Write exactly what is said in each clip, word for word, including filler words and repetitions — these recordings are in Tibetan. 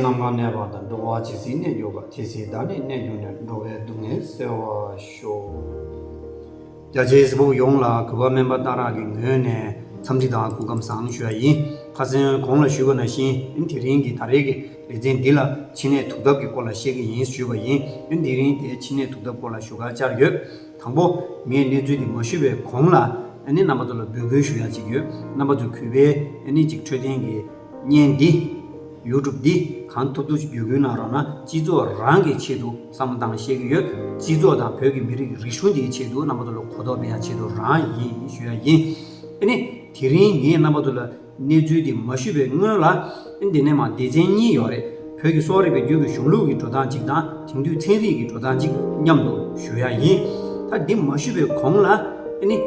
ནམ་མཁའ་གནས་པ་དང་། འགྲོ་བ་ཇི་སྲིད་གནས་གྱུར་པ། དེ་སྲིད་བདག་ནི་གནས་གྱུར་ནས། འགྲོ་བའི་སྡུག་བསྔལ་སེལ་བར་ཤོག་རྒྱ་ཆེའི་གཟིགས་པོ་ཡོངས་ལ་གུས་པ་སྨན་པ་སྟག་རག་གི་ངོས་ནས་འཚམས་འདྲི་དང་སྐུ་ཁམས་བཟང་ཞུ་ཡ་ཡིན། ཁ་སང་གོང་ལ་ཞུས་པ་ནང་བཞིན་དེ་རིང་གི་ད་རེས་ཀྱི་ལེ་ཚན་འདི་ལ་མཆིན་ནད་དུག་ཐབས་ཀྱི་སྐོར་ལ་བཤད་ཀྱི་ཡིན་ཞུས་པ་ཡིན། དེ་རིང་དེ་མཆིན་ནད་དུག་ཐབས་སྐོར་ལ་ཞུ་ག་བཅར་ཡོད། དང་པོ། ངས་གནས་ཚུལ་འདི་མ་ཞུས་པའི་གོང་ལ་ཨ་ནི་རྣམ་པ་ཚོ་ལ་འབོད་སྐུལ་ཞུ་ཡ་ཅིག་ཡོད། རྣམ་པ་ཚོ་གུས་པས་ཨ་ནི་ཅིག་འཕྲོད་བསྟེན་གྱི་བརྙན་འདི་YouTube འདི་གང་ཐུབ་ཐུབ་ཅིག་བརྒྱུད་སྐུལ་གནང་རོགས་གནང་། སྤྱི་ཚོགས་རང་གི་ཆེད་དུ་བསམ་བློ་བཏང་བཤད་ཀྱི་ཡོད། སྤྱི་ཚོགས་དང་བོད་ཀྱི་མི་རིགས་ཀྱི་རིག་གཞུང་འདིའི་ཆེད་དུ་རྣམ་པ་ཚོ་ལ་གོ་རྟོགས་སྤེལ་ཡ་ཆེད་དུ་རང་ཡིན་ཞུ་ཡ་ཡིན། ཨ་ནི་དེ་རིང་ངས་རྣམ་པ་ཚོ་ལ་གནས་ཚུལ་འདི་མ་ཞུས་པའི་སྔོན་ལ། ཨ་ནི་འདི་ནས་མར་སྡེ་ཚན་གཉིས་ཡོད་རེད། བོད་ཀྱི་གསོ་བ་རིག་པའི་རྒྱུད་ཀྱི་གཞུང་ལུགས་ཀྱི་འགྲོ་སྟངས་གཅིག་དང་དེང་དུས་ཚན་རིག་གི་འགྲོ་སྟངས་གཅིག་མཉམ་དུ་ཞུ་ཡ་ཡིན། ད་འདི་མ་ཞུས་པའི་གོང་ལ་ཨ་ནི་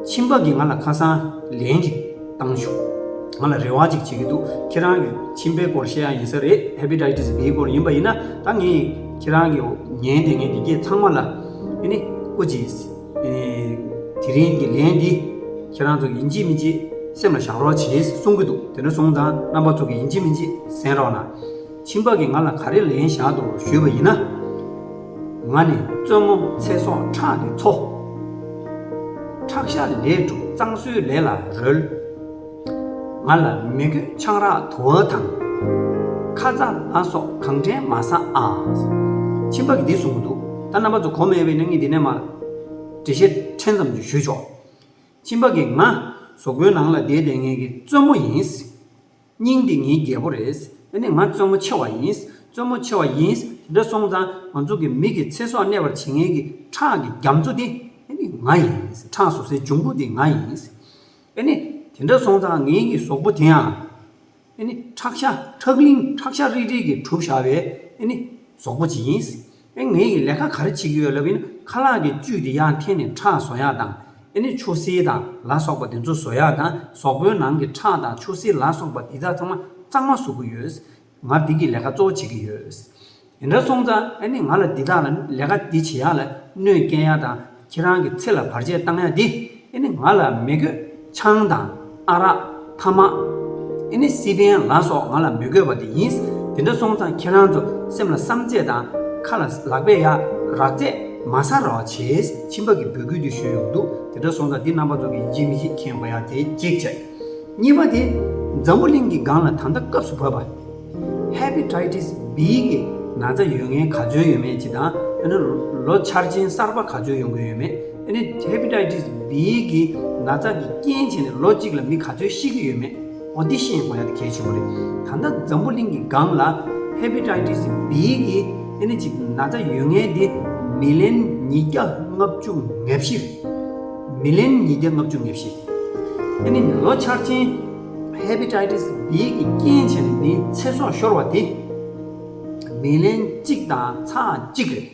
མཆིན་པ་གིས་ང་ལ་ཁ་སང་ལན་ཅིག་བཏང་བྱུང་། ང་ལ་རེ་བ་ཅིག་བྱེད་ཀྱི་འདུག་ཁྱེད་རང་གི་མཆིན་པའི་སྐོར་བཤད་ཡ་ཡིན་ས་རེད། Hepatitis B སྐོར་ཡིན་པ་ཡིན་ན། ད་ངས་ཁྱེད་རང་གི་ཉན་བསྡད་མཁན་དེ་གས་ཚང་མ་ལ་ཨ་ནི་སྐུ་མཁྱེན། ཨེ། དེ་རིང་གི་ལན་འདི་ཁྱེད་རང་ཚོ་ཡིན་གཅིག་མིན་གཅིག་སེམས་ལ་བཞག་རོགས་བྱེད་གསུང་གི་འདུག་དེ་འདྲ་སོང་ཙང་རྣམ་པ་ཚོ་གིས་ཡིན་གཅིག་མིན་གཅིག་གསན་རོགས་གནང་། མཆིན་པ་གིས་ང་ལ་ག་རེ་ལན་བཞག་འདུག་ཞུས་པ་ཡིན་ན། ང་ནི་བཙུན་མོ་ཚེ་སྲོག་ཁྲག་གི་མཚོ། ཁྲག་ཤ་ལས་གྲུབ་གཙང་བཟོའི་ལས་ལ་རོལ། ང་ལ་མི་དགོས་ཆང་རག་དུ་བ་དང་། ཁ་ཚ་ལ་སོགས་གང་དྲན་མ་ཟ་ཨ། མཆིན་པ་གིས་འདི་གསུང་གི་འདུག་ད་རྣམ་པ་ཚོ་གོ་མེད་པས་ན་ངས་འདི་ནས་མར་འགྲེལ་བཤད་ཕྲན་ཙམ་ཅིག་ཞུས་ཆོག་མཆིན་པ་གིས་ང་གཟུགས་པོའི་ནང་ལ་བསྡད་བསྡད་མཁན་གྱི་བཙུན་མོ་ཡིན། སྙིང་འདི་ངའི་རྒྱལ་པོ་རེད། ཨ་ནི་ང་བཙུན་མོ་ཆེ་བ་ཡིན། བཙུན་མོ་ཆེ་བ་ཡིན། དེ་འདྲ་སོང་ཙང་ང་ཚོ་གི་མི་གི་ཚེ་སྲོག་གནས་པར་བྱེད་མཁན་གྱི་ཁྲག་གི་རྒྱ་མཚོ་དེ་ཨ་ནི་ང་ཡིན། ཁྲག་བཟོ་སའི་འབྱུང་ཁུངས་དེ་ང་ཡིན། ཨ་ནི་དེ་འདྲ་སོང་ཙང་ངའི་གི་གཟུགས་པོ་དེ་ཡང་ཨ་ནི་ཁྲག་ཤ་ཁྲག་གླིང་ཁྲག་ཤ་རིལ་རིལ་གྱིས་གྲུབ་བཞག་པའི་ཨ་ནི་གཟུགས་པོ་ཅིག་ཡིན། ཨེ་ངས་ཀྱི་ལས་ཀ་ག་རེ་བྱེད་ཀྱི་ཡོད་ལབ་ཡིན་ན། ཁ་ལག་གི་བཅུད་དེ་ཡང་འཐེན་ནས་ཁྲག་བཟོ་ཡག་དང་། ཨེ་ནི་ཆུ་སེར་དང་ལ་སོགས་པ་དེ་ཚོ་བཟོ་ཡག་དང་། གཟུགས་པོའི་ནང་གི་ཁྲག་དང་ཆུ་སེར་ལ་སོགས་པ་འདི་དག་ཚང་མ་གཙང་མ་བཟོ་གི་ཡོད། ང་འདི་གི་ལས་ཀ་གཙོ་བོ་བྱེད་ཀྱི་ཡོད། དེ་འདྲ་སོང་ཙང་ཨེ་ནི་ང་ལ་འདི་དག་ལ་ལས་ཀ་འདི་བྱེད་ཡག་ལ་གནོད་སྐྱེལ་ཡག་དང་། ཁྱེད་རང་གི་ཚེ་ལ་བར་ཆད་བཏང་ཡག་འདི་ཨེ་ནི་ང་ལ་མི་དགོས། ཆང་དང་ཨ་རག་ཐ་མག་ཨེ་ནི་སི་པན་ལ་སོགས་ང་ལ་མི་དགོས་པ་དེ་ཡིན། དེ་འདྲ་སོང་ཙང་ཁྱེད་རང་ཚོ་སེམས་ལ་བསམ་ཚད་དང་ཁ་ལ་ལག་པས་ཡ་རག་ཚད་མ་ཟ་རོགས་བྱེད། མཆིན་པ་གི་འབོད་སྐུལ་དེ་ཞུས་ཡོང་འདུག་དེ་འདྲ་སོང་ཙང་འདི་རྣམ་པ་ཚོ་གི་ཡིན་གཅིག་མིན་གཅིག་མཁྱེན་དགོས་ཡ་དེ་གཅིག་བྱས། གཉིས་པ་དེ་འཛམ་བུ་གླིང་གི་སྒང་ལ་ད་ལྟ་སྐབས་སུ་བབས་པ། Hepatitis B གི་ན་ཚ་ཡོད་མཁན་ག་ཚོད་ཡོད་མེད་ཅིག་དང་། ཨ་ནི་ལོ་འཆར་ཅན་གསར་པ་ག་ཚོད་ཡོང་གི་ཡོད་མེད། ཨ་ནི་Hepatitis B གི་ན་ཚ་གི་རྐྱེན་བྱས་ནས་ལོ་གཅིག་ལ་མི་ག་ཚོད་ཤི་གི་ཡོད་མེད། འོ་འདི་ཤེས་དགོས་ཡ་དེ་གལ་ཆེན་པོ་རེད། ད་ལྟ་འཛམ་བུ་གླིང་གི་སྒང་ལ་Hepatitis B གི་ཨ་ནི་ཅིག་ན་ཚ་ཡོད་མཁན་དེ་མི་ལན་ཉིས་བརྒྱ་ལྔ་བཅུ་ང་བཞི་རེད། མི་ལན་ཉིས་བརྒྱ་ལྔ་བཅུ་ང་བཞི། ཨ་ནི་ལོ་འཆར་ཅན་Hepatitis B གི་རྐྱེན་བྱས་ནས་མིའི་ཚེ་སྲོག་ཤོར་བ་དེ་མི་ལན་གཅིག་དང་ཚེག་གཅིག་རེད།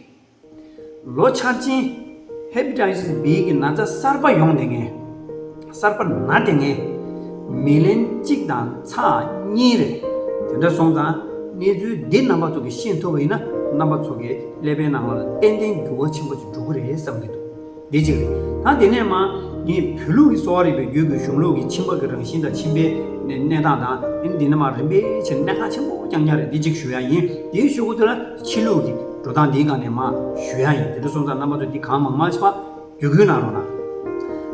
ལོ་འཆར་ཅན་Hepatitis B གི་ན་ཚ་གསར་པ་ཡོང་བསྡད་མཁན། གསར་པ་ན་བསྡད་མཁན་མི་ལན་གཅིག་དང་ཚེག་གཉིས་རེད། དེ་འདྲ་སོང་ཙང་གནས་ཚུལ་འདི་རྣམ་པ་ཚོ་གིས་ཤེས་ཐུབ་པ་ཡིན་ན། རྣམ་པ་ཚོ་གི་ཀླད་པའི་ནང་ལ་ཏན་ཏན་འགྱུར་བ་ཆེན་པོ་ཅིག་འགྲོ་གི་རེད་བསམ་གྱི་འདུག་འདི་གཅིག་རེད། ད་དེ་ནས་མར་ངས་བོད་ལུགས་ཀྱི་གསོ་བ་རིག་པའི་རྒྱུད་ཀྱི་གཞུང་ལུགས་ཀྱི་མཆིན་པ་གི་རང་བཞིན་དང་མཆིན་པའི་གནས་སྟངས་དང་། ཨ་ནི་འདི་ནས་མར་རིམ་པས་བྱས་ནས་གནད་འགག་ཆེན་པོ་རྐྱང་རྐྱང་རེད། འདི་གཅིག་ཞུ་ཡ་ཡིན། དེའི་གཞུག་གུ་དེ་ལ་ཕྱི་ལུགས་ཀྱི་འགྲོ་སྟངས་འདིའི་སྒང་ནས་མར་ཞུ་ཡ་ཡིན། དེ་འདྲ་སོང་ཙང་རྣམ་པ་ཚོས་འདི་གང་མང་མང་བྱས་པ་བརྒྱུད་སྐུལ་གནང་རོགས་གནང་།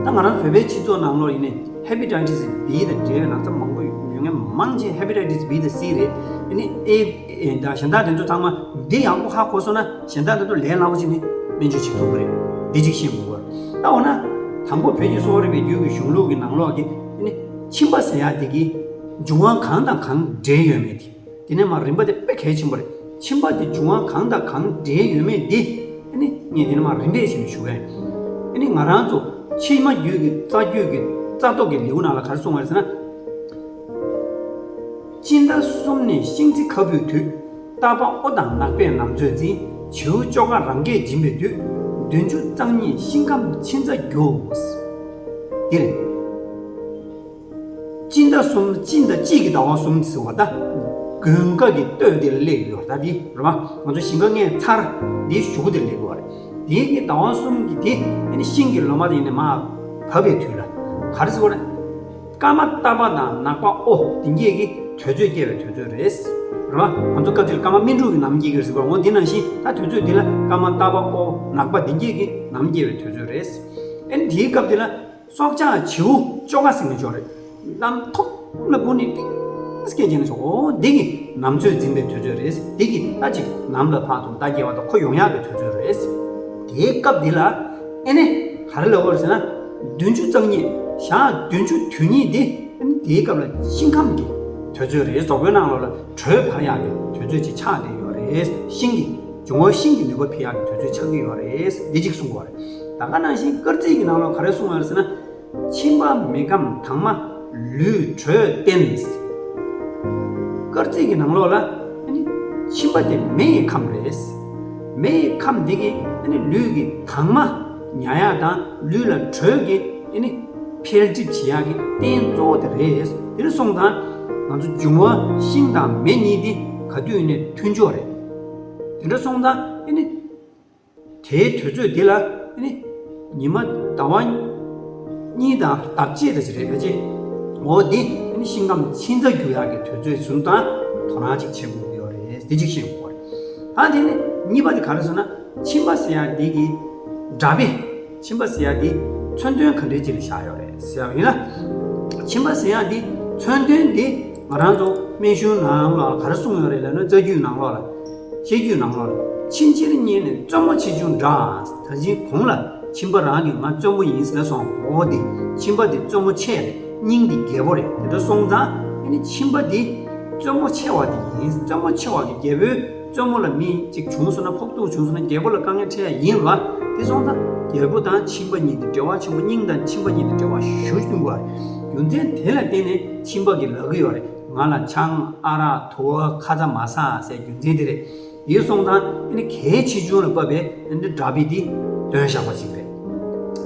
ད་ང་རང་བོད་པའི་སྤྱི་ཚོགས་ནང་ལོགས་ཡིན་ནའི་Hepatitis B དང་འབྲེལ་བའི་ན་ཚ་མང་པོ་ཡོད་མཁན་མང་ཆེ་Hepatitis B དང་C རེད། ཨ་ནི་ཨེ་ཨེ་ད་གཞན་དག་དེ་ཚོ་ཚང་མ་འདི་ཡག་པོ་ཧ་གོ་སོང་ན་གཞན་དག་དེ་ཚོ་ལས་སླ་པོ་བྱས་ནས་སྨན་བཅོས་བྱེད་ཐུབ་ཀྱི་རེད། འདི་གཅིག་ཤེས་དགོས་པ་རེད། ད་འོ་ན་དང་པོ་བོད་ཀྱི་གསོ་བ་རིག་པའི་རྒྱུད་ཀྱི་གཞུང་ལུགས་ཀྱི་ནང་ལོགས་ཀྱི་ཨ་ནི་མཆིན་པ་ཟེར་ཡ་དེ་གི་འབྱུང་བ་གང་དང་གང་འབྲེལ་ཡོད་མེད་དེ། དེ་ནས་མར་རིམ་པ་དེ་དཔེ་གལ་ཆེན་པོ་རེད། མཆིན་པ་དེ་འབྱུང་བ་གང་དང་གང་འབྲེལ་ཡོད་མེད་འདི་ཨ་ནི་ངས་དེ་ནས་མར་རིམ་པས་བྱས་ནས་ཞུ་གི་ཡིན། ཨ་ནི་ང་རང་ཚོ་ཕྱི་མ་རྒྱུད་ཀྱི་རྩ་རྒྱུད་ཀྱི་རྩ་ཐོག་གི་ལེའུ་ནང་ལ་ག་རེ་གསུངས་པ་རེད་ཟེར་ན། སྤྱི་ཟླ་གསུམ་ནས་ཤིང་རྩི་ཁ་འབུས་དུས། རྟ་པ་ཨོ་དང་ནག་པས་ནམ་ཚོད་འཛིན། བྱིའུ་ཅོ་ག་རང་སྐད་འབྱིན་པའི་དུས། བདུན་ཅུ་རྩ་གཉིས་ཤིང་སྐམ་མཆིན་རྩ་རྒྱུ། འདི་རེད། སྤྱི་ཟླ་གསུམ། སྤྱི་ཟླ་གཅིག་གི་ཟླ་བ་གསུམ་ཟེར་བ་ད་དགུན་ཁ་གི་སྟོད་དེ་ལ་སླེབས་ཡོད་རེད། ད་འདི་རེད་བ། ང་ཚོ་ཞིང་ཁ་ལྔའི་ཚར་འདིའི་གཞུག་གུ་དེ་ལ་སླེབས་ཡོད་རེད། དེའི་གི་ཟླ་བ་གསུམ་གི་དེ་ཨ་ནི་ཤིང་གི་ལོ་མ་དེ་ཡིན་ནའི་མར་བབས་པའི་དུས་ལ་ག་རེ་ཟེར་བ་རེད། སྐར་མ་རྟ་པ་དང་ནག་པ་ཨོ་དེ་གཉིས་ཀྱི་དུས་ཚོད་སྐྱེ་བའི་དུས་ཚོད་རེད། རེད་བ། ང་ཚོ་སྐབས་དེར་སྐར་མ་སྨིན་དྲུག་གི་ནམ་སྐྱེ་གི་རེད་བ། འོ་འདི་ནང་བཞིན་ད་དུས་ཚོད་འདི་ལ་སྐར་མ་རྟ་པ་ཨོ་ནག་པ་འདི་འགྱེད་ཀྱི་ནམ་སྐྱེ་བའི་དུས་ཚོད་རེད། ཨ་ནི་དེའི་སྐབས་དེ་ལ་སྲོག་ཆགས་བྱིའུ་བཅོ་ཁ་ཟེར་ནས་ཅིག་ཡོད་རེད། གནམ་ཐོག་ལ་བུ་ནི་ཏིང་སྐད་རྒྱག་ནས་ཅིག་འོ་འདི་གི་ནམ་ཚོད་འཛིན་པའི་དུས་ཚོད་རེད། འདི་གི་ད་ཅིག་ནམ་ལ་ཕར་ཚུར་ཟླ་རྒྱས་པ་དང་འཁོར་ཡོང་ཡག་གི་དུས་ཚོད་རེད། དེའི་སྐབས་འདི་ལ་ཨེ་ནས་ག་རེ་ལབ་པ་རེད་ཟེར་ན། བདུན་ཅུ་རྩ་གཉིས་ཞག་བདུན་ཅུ་དོན་གཉིས་འདི་ཨེ་ནས་དེའི་སྐབས་ལ་ཤིང་ཁམས་ཀྱི་དུས་ཚོད་རེད། གཟུགས་པོའི་ནང་ལོགས་ལ་དྲོད་འཕར་ཡག་གི་དུས་ཚོད་ཅིག་ཆགས་བསྡད་ཡོད་རེད། ཤིང་གི་འབྱུང་བ་ཤིང་གི་ནུས་པ་འཕེལ་ཡག་གི་དུས་ཚོད་ཆགས་ཀྱི་ཡོད་རེད། འདི་གཅིག་གསུང་གི་ཡོད་རེད། ད་ག་ནང་བཞིན་སྐར་རྩིས་ཀྱི་ནང་ལོགས་ག་རེ་གསུངས་ཡོད་རེད་ཟེར་ན། ཕྱི་པ་མེ་ཁམས། དྭངས་མ་ལུས་དྲོད་རྟེན། སྐར་རྩིས་ཀྱི་ནང་ལོགས་ལ་ཨ་ནི་ཕྱི་པ་དེ་མེ་ཡི་ཁམས་རེད། མེ་ཡི་ཁམས་འདི་གིས་ཨ་ནི་ལུས་ཀྱི་དྭངས་མ་ཉར་ཡག་དང་ལུས་ལ་དྲོད་ཀྱི་ཨ་ནི་འཕེལ་འགྲིབ་བྱེད་ཡག་གི་རྟེན་གཙོ་བོ་དེ་རེད། དེ་འདྲ་སོང་ཙང་ང་ཚོ་འབྱུང་བ་ཤིང་དང་མེ་གཉིས་འདི་ག་དུས་ནས་མཐུན་ཕྱོགས་རེད། དེ་འདྲ་སོང་ཙང་ཨ་ནི། དེའི་དུས་ཚོད་འདི་ལ་ཨ་ནི་ཉི་མ་ཟླ་བ་གཉིས་དང་ཟླ་གཅིག་དང་ཅིག་རེད་ད་ཅེ། འོ་འདི་ཨ་ནི་ཤིང་ཁམས་ཕྱི་ཟླ་འགྱུར་ཡག་གི་དུས་ཚོད་བཟུང་དང་དོ་སྣང་ཅིག་བྱེད་དགོས་ཀྱི་ཡོད་རེད། འདི་གཅིག་ཤེས་དགོས་རེད། ཨ་དེ་ནི་གཉིས་པ་དེ་ག་རེ་ཟེར་ན། ཕྱི་པ་ཟེར་ཡག་འདི་གི་སྒྲ་དཔེ། ཕྱི་པ་ཟེར་ཡག་འདི་མཚོན་དོན་ག་འདྲའི་ཅིག་ལ་བཞག་ཡོད་རེད་ཟེར་ཡག་ཡིན་ན། ཕྱི་པ་ཟེར་ཡག་འདི་མཚོན་དོན་འདི་ང་རང་ཚོ་སྨན་གཞུང་ནང་ལ་ག་རེ་གསུངས་ཡོད་རེད་ལབ་ན། རྩ་རྒྱུད་ནང་ལོགས་ལ། ཤེར་རྒྱུད་ནང་ལོགས་ལ། ཕྱིན་ཆད་ཉིད་ནས་བཙུན་མོ་ཆེ་ཆུང་འདྲ། ད་ཕྱིན་གོང་ལ་ཕྱིན་པ་རང་གིས་ང་བཙུན་མོ་ཡིན་ཟེར་སོང་། འོ་དེ་ཕྱིན་པ་དེ་བཙུན་མོ་ཆེ་རེད། སྙིང་དེ་རྒྱལ་པོ་རེད། དེ་འདྲ་སོང་ཙང་ཨ་ནི་ཕྱིན་པ་དེ་བཙུན་མོ་ཆེ་བ་དེ་ཡིན། བཙུན་མོ་ཆེ་བ་གི་རྒྱལ་པོའི་བཙུན་མོ་ལ་མི་གཅིག་བྱུང་སོང་ན། ཕོག་ཐུག་བྱུང་སོང་ན་རྒྱལ་པོ་ལ་དཀའ་ངལ་འཕྲད་ཡ་ཡིན་པ། དེ་སོང་ཙང་རྒྱལ་པོ་དང་ཕྱིན་པ་གཉིས་དེ་འབྲེལ་བ་ཆེན་པོ། སྙིང་དང་ཕྱིན་པ་གཉིས་དེ་འབྲེལ་བ་ཞེ་པོ་ཅིག་ཡོད་རེད། རྒྱུ་མཚན་དེ་ལ་བརྟེན་ནས་ཕྱིན་པ་གིས་ལབ་ཀྱི་ཡོད་རེད། ང་ལ་ཆང་ཨ་རག་དུ་བ་ཁ་ཚ་མ་ཟ་ཟེར་རྒྱུ་མཚན་དེ་རེད། དེ་སོང་ཙང་ཨ་ནི་གལ་ཆེ་ཆུང་ལ་དཔག་པའི་ཨ་ནི་སྒྲ་དཔེ་འདི་འདོན་བཞག་པ་ཅིག་རེད།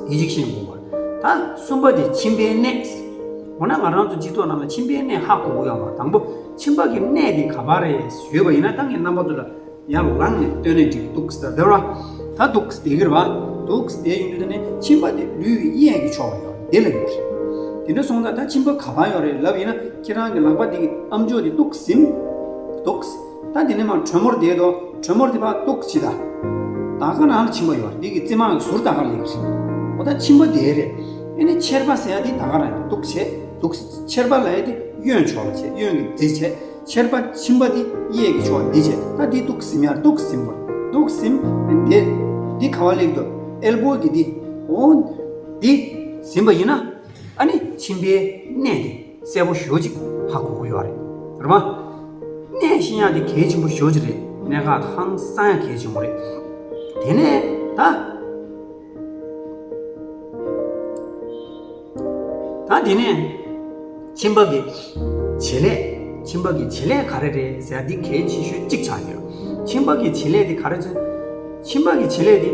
དེ་གཅིག་ཤེས་དགོས་པ་རེད། ད་གསུམ་པ་དེ་ཕྱིན་པའི་གནས། འོ་ན་ང་རང་ཚོ་སྤྱི་ཚོགས་ནང་ལ་ཕྱིན་པའི་གནས་ཧ་གོ་གི་ཡོད་མ་རེད། དང་པོ་ཕྱིན་པ་གི་གནས་དེ་ག་པར་རེད་ཞུས་པ་ཡིན་ན། ད་ངས་རྣམ་པ་ཚོ་ལ་ཡར་ལངས་ནས་སྟོན་ནས་འགྲིག་འདུག་ཟེར་དེ་ར། ད་འདུག་སེ་བསྡད་ཀྱི་རེད་པ། འདུག་སེ་བསྡད་ཡོང་དུས་ད་ནི་ཕྱིན་པ་དེ་ལུས་ཀྱི་གཡས་ཀྱི་ཕྱོགས་ལ་ཡོད་རེད། དེ་ལ་ཡོད་རེད། དེ་འདྲ་སོང་ཙང་ད་ཕྱིན་པ་ག་པར་ཡོད་རེད་ལབ་ཡིན་ན། ཁྱེད་རང་གི་ལག་པ་འདི་གི་ཨམ་ཅོག་འདི་འདུག་སེ་ཟིན། འདུག་སེ། ད་དེ་ནས་མར་གྲོ་མོར་བསྡད་དོ། གྲོ་མོར་དེ་ཕར་འདུག་སེ་བྱེད་ད། ད་ག་རང་ལ་ཕྱིན་པ་ཡོད་རེད། འདི་གི་རྩེ་མང་གི་ཟུར་ད་ག་ལ་ཡོད་རེད། འོ་ད་ཕྱིན་པ་དེ་རེད། ཨེ་ནི་མཆེར་པ་ཟེར་ཡ་འདི་ད་ག་རང་རེད། འདུག་སེ་བྱེད། འདུག་སེ། མཆེར་པ་ལབ་ཡ་འདི་གཡོན་ཕྱོགས་ལ་བྱེད། གཡོན་གྱི་འདི་བྱེད། མཆེར་པ་ཕྱིན་པ་འདི་གཡས་ཀྱི་ཕྱོགས་འདི་བྱས། ད་འདི་འདུག་སེ་ཟིན་ཡ། འདུག་སེ་ཟིན་པ། འདུག་སེ་ཟིན། འདི་འདི་ག་པར་སླེབས་འདུག་ཨེལ་བོ་གི་འདི། འོ་འདི་ཟིན་པ་ཡིན་ན་ཨ་ནི་ཕྱིན་པའི་གནས་དེ་གསལ་པོ་ཞེ་པོ་ཅིག་ཧ་གོ་གི་ཡོད་རེད། རེད་པ། གནས་ཤེས་ཡ་དེ་གལ་ཆེན་པོ་ཞེ་པོ་ཅིག་རེད། གནད་འགག་ཧང་སང་ཡ་གལ་ཆེན་པོ་རེད། དེ་ནས་ད། ད་དེ་ནས་ཕྱིན་པ་གི་བྱེད་ལས། ཕྱིན་པ་གི་བྱེད་ལས་ག་རེ་རེད་ཟེར་ཡ་འདི་གལ་ཆེ་ཤོས་གཅིག་ཆགས་ཀྱི་ཡོད། ཕྱིན་པ་གི་བྱེད་ལས་དེ་ག་རེ་ཟེར། ཕྱིན་པ་གི་བྱེད་ལས་དེ་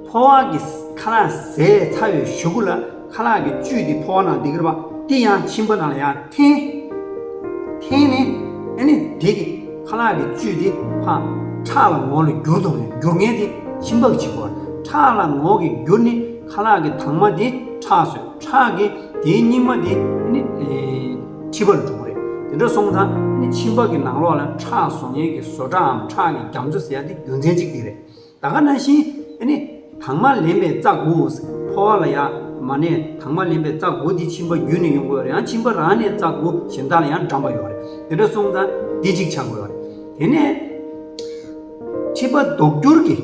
ཕོ་བ་གི་ཁ་ལག་བཟས་ཚར་བའི་གཞུག་གུ་ལ་ཁ་ལག་གི་བཅུད་དེ་ཕོ་བ་ནང་བསྡད་ཀྱི་རེད་པ། དེ་ཡང་ཕྱིན་པ་ནང་ལ་ཡང་འཐེན། འཐེན་ནས་ཨ་ནི་དེ་གི་ཁ་ལག་གི་བཅུད་དེ་ཕར་ཁྲག་ལ་ངོ་ལ་འགྱུར་དང་། འགྱུར་མཁན་དེ་ཕྱིན་པ་གི་བྱེད་པ། ཁྲག་ལ་ངོ་གི་འགྱུར་ནས་ཁ་ལག་གི་དྭངས་མ་དེ་ཁྲག་བཟོས། ཁྲག་གིས་དེའི་སྙིགས་མ་དེ་ཨ་ནི་མཁྲིས་པ་ལ་འགྲོ་གི་རེད། དེ་འདྲ་སོང་ཙང་ཨ་ནི་ཕྱིན་པ་གི་ནང་ལོགས་ལ་ཁྲག་བཟོ་མཁན་གྱི་བཟོ་གྲྭའམ་ཁྲག་གི་རྒྱ་མཚོ་ཟེར་ཡ་དེ་རྒྱུ་མཚན་གཅིག་དེ་རེད། ད་ག་ནང་བཞིན་ཨ་ནི་དྭངས་མ་ལེན་པའི་རྩ་དགུ། ཕོ་བ་ལ་ཡ་མ་ནས་དྭངས་མ་ལེན་པའི་རྩ་དགུ་དེ་ཕྱིན་པ་བརྒྱུད་ནས་ཡོང་གི་ཡོད་རེད། ཡང་ཕྱིན་པ་རང་ནས་རྩ་དགུ་གཞན་དག་ལ་ཡང་འགྲམ་པ་ཡོད་རེད། དེ་འདྲ་སོང་ཙང་འདི་གཅིག་ཆགས་ཀྱི་ཡོད་རེད། དེ་ནས་མཁྲིས་པ་ལྡོག་འགྱུར་གྱི།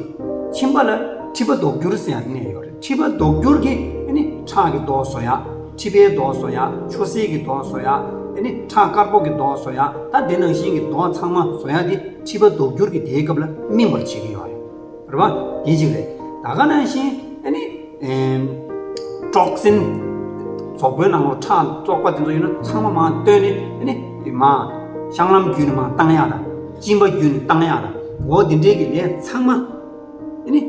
ཕྱིན་པ་ལ་མཁྲིས་པ་ལྡོག་འགྱུར་ཟེར་ཡ་གནས་ཡོད་རེད། མཁྲིས་པ་ལྡོག་འགྱུར་གྱི་ཨ་ནི་ཁྲག་གི་མདོག་བཟོ་ཡ། མཁྲིས་པའི་མདོག་བཟོ་ཡ། ཆུ་སེར་གྱི་མདོག་བཟོ་ཡ། ཨ་ནི་ཁྲག་དཀར་པོ་གི་མདོག་བཟོ་ཡ། ད་དེ་ནང་བཞིན་གྱི་མདོག་ཚང་མ་བཟོ་ཡ་དེ་མཁྲིས་པ་ལྡོག་འགྱུར་གྱི་དེའི་སྐབས་ལ་སྨིན་པར་བྱེད་ཀྱི་ཡོད་རེད། རེད་པ། དེ་གཅིག་རེད། ད་ག་ནང་བཞིན་ཨ་ནི་ཨེམ། ཊོག་སིན། གཟུགས་པོའི་ནང་ལ་ཁྲག་བཙོག་པ་དེ་ཚོ་ཡོད་ན་ཚང་མ་མར་བཏོན་ནས་ཨ་ནི་མར་བཤང་ལམ་བརྒྱུད་ནས་མར་བཏང་ཡག་དང་། གཅིན་པ་བརྒྱུད་ནས་བཏང་ཡག་དང་། འོ་དེ་འདྲའི་གི་ལས་ཚང་མ་ཨ་ནི་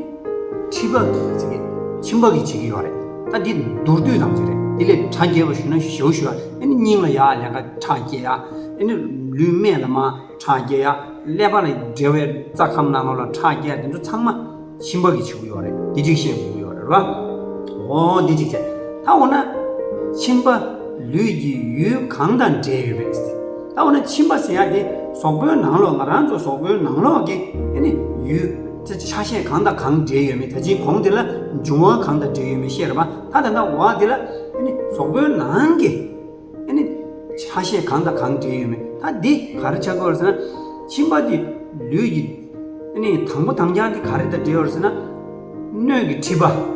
མཁྲིས་པ་གིས་བྱེད་ཀྱི། ཕྱིན་པ་གིས་བྱེད་ཀྱི་ཡོད་རེད། ད་འདི་མདོར་བསྡུས་ཙམ་ཞིག་རེད། དེ་ལས་གྲ་རྒྱས་པ་ཞུས་ན་ཞེ་པོ་ཞུ་ཡ། ཨ་ནི་སྙིང་ལ་ཡ་ལས་ཀ་ཁྲག་སྐྱེ་ཡ། ཨ་ནི་ལུས་སྨད་ལ་མར་ཁྲག་སྐྱེ་ཡ། ཀླད་པ་ལ་འབྲེལ་བའི་རྩ་ཁམས་ནང་ལོགས་ལ་ཁྲག་སྐྱེ་ཡ། དེ་ཚོ་ཚང་མ་ཕྱིན་པ་གིས་བྱེད་ཀྱི་ཡོད་རེད། འདི་གཅིག་ཤེས་དགོས་ཀྱི་ཡོད་རེད་པ། འོ་འདི་གཅིག་བྱས། ད་འོ་ན་ཕྱིན་པ་ལུས་ཀྱི་ཡུལ་གང་དང་འབྲེལ་ཡོད་པས། ད་འོ་ན་ཕྱིན་པ་ཟེར་ཡ་དེ་ གཟུགས་པོའི་ནང་ལོགས། ང་རང་ཚོ་གཟུགས་པོའི་ནང་ལོགས་ཀྱི་ཨ་ནི་ཡུལ་དེ་ཆ་ཤས་གང་དང་གང་འབྲེལ་ཡོད་མེད། ད་ཅིའི་གོང་དེ་ལ་འབྱུང་བ་གང་དང་འབྲེལ་ཡོད་མེད་བཤད་རེད་པ། ད་ད་ལྟ་འོག་དེ་ལ་ཨ་ནི་གཟུགས་པོའི་ནང་གི་ཨ་ནི་ཆ་ཤས་གང་དང་གང་འབྲེལ་ཡོད་མེད། ད་འདི་ག་རེ་ཆགས་ཀྱི་ཡོད་རེད་ཟེར་ན། མཆིན་པ་འདི་ལུས་ཀྱི་ཨ་ནི་དང་པོ་དང་རྐྱང་འདི་ག་རེ་དང་འབྲེལ་ཡོད་རེད་ཟེར་ན། སྣོད་ཀྱི་མཁྲིས་པ།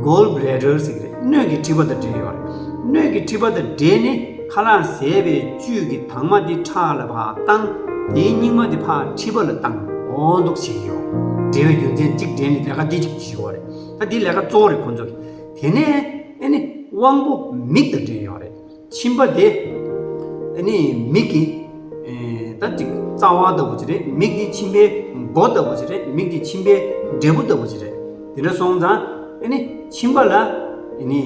Gall bladder ཟེར་གྱི་རེད། སྣོད་ཀྱི་མཁྲིས་པ་དང་འབྲེལ་ཡོད་རེད། སྣོད་ཀྱི་མཁྲིས་པ་དང་འབྲེལ་ནས་ཁ་ལག་བཟས་པའི་བཅུད་ཀྱི་དྭངས་མ་འདི་ཁྲག་ལ་ཕར་བཏང་། དེའི་སྙིགས་མ་འདི་ཕར་མཁྲིས་པ་ལ་བཏང་། འོ་འདུག་བྱེད་ཀྱི་ཡོད། འབྲེལ་བའི་རྒྱུ་མཚན་གཅིག་འབྲེལ་ནས་ལས་ཀ་འདི་གཅིག་བྱེད་ཀྱི་ཡོད་རེད། ད་འདི་ལས་ཀ་གཙོ་བོ་རེད་ཁོང་ཚོ་གི། དེ་ནས་ཨ་ནི་དབང་པོ་མིག་དང་འབྲེལ་ཡོད་རེད། མཆིན་པ་དེ་ཨ་ནི་མིག་གི་ཨེ་ད་ཅིག་རྩ་བ་ལྟ་བུ་ཅིག་རེད། མིག་དེ་མཆིན་པའི་མགོ་ལྟ་བུ་ཅིག་རེད། མིག་དེ་མཆིན་པའི་འབྲས་བུ་ལྟ་བུ་ཅིག་རེད། དེ་འདྲ་སོང་ཙང་ཨ་ནི་མཆིན་པ་ལ་ཨ་ནི་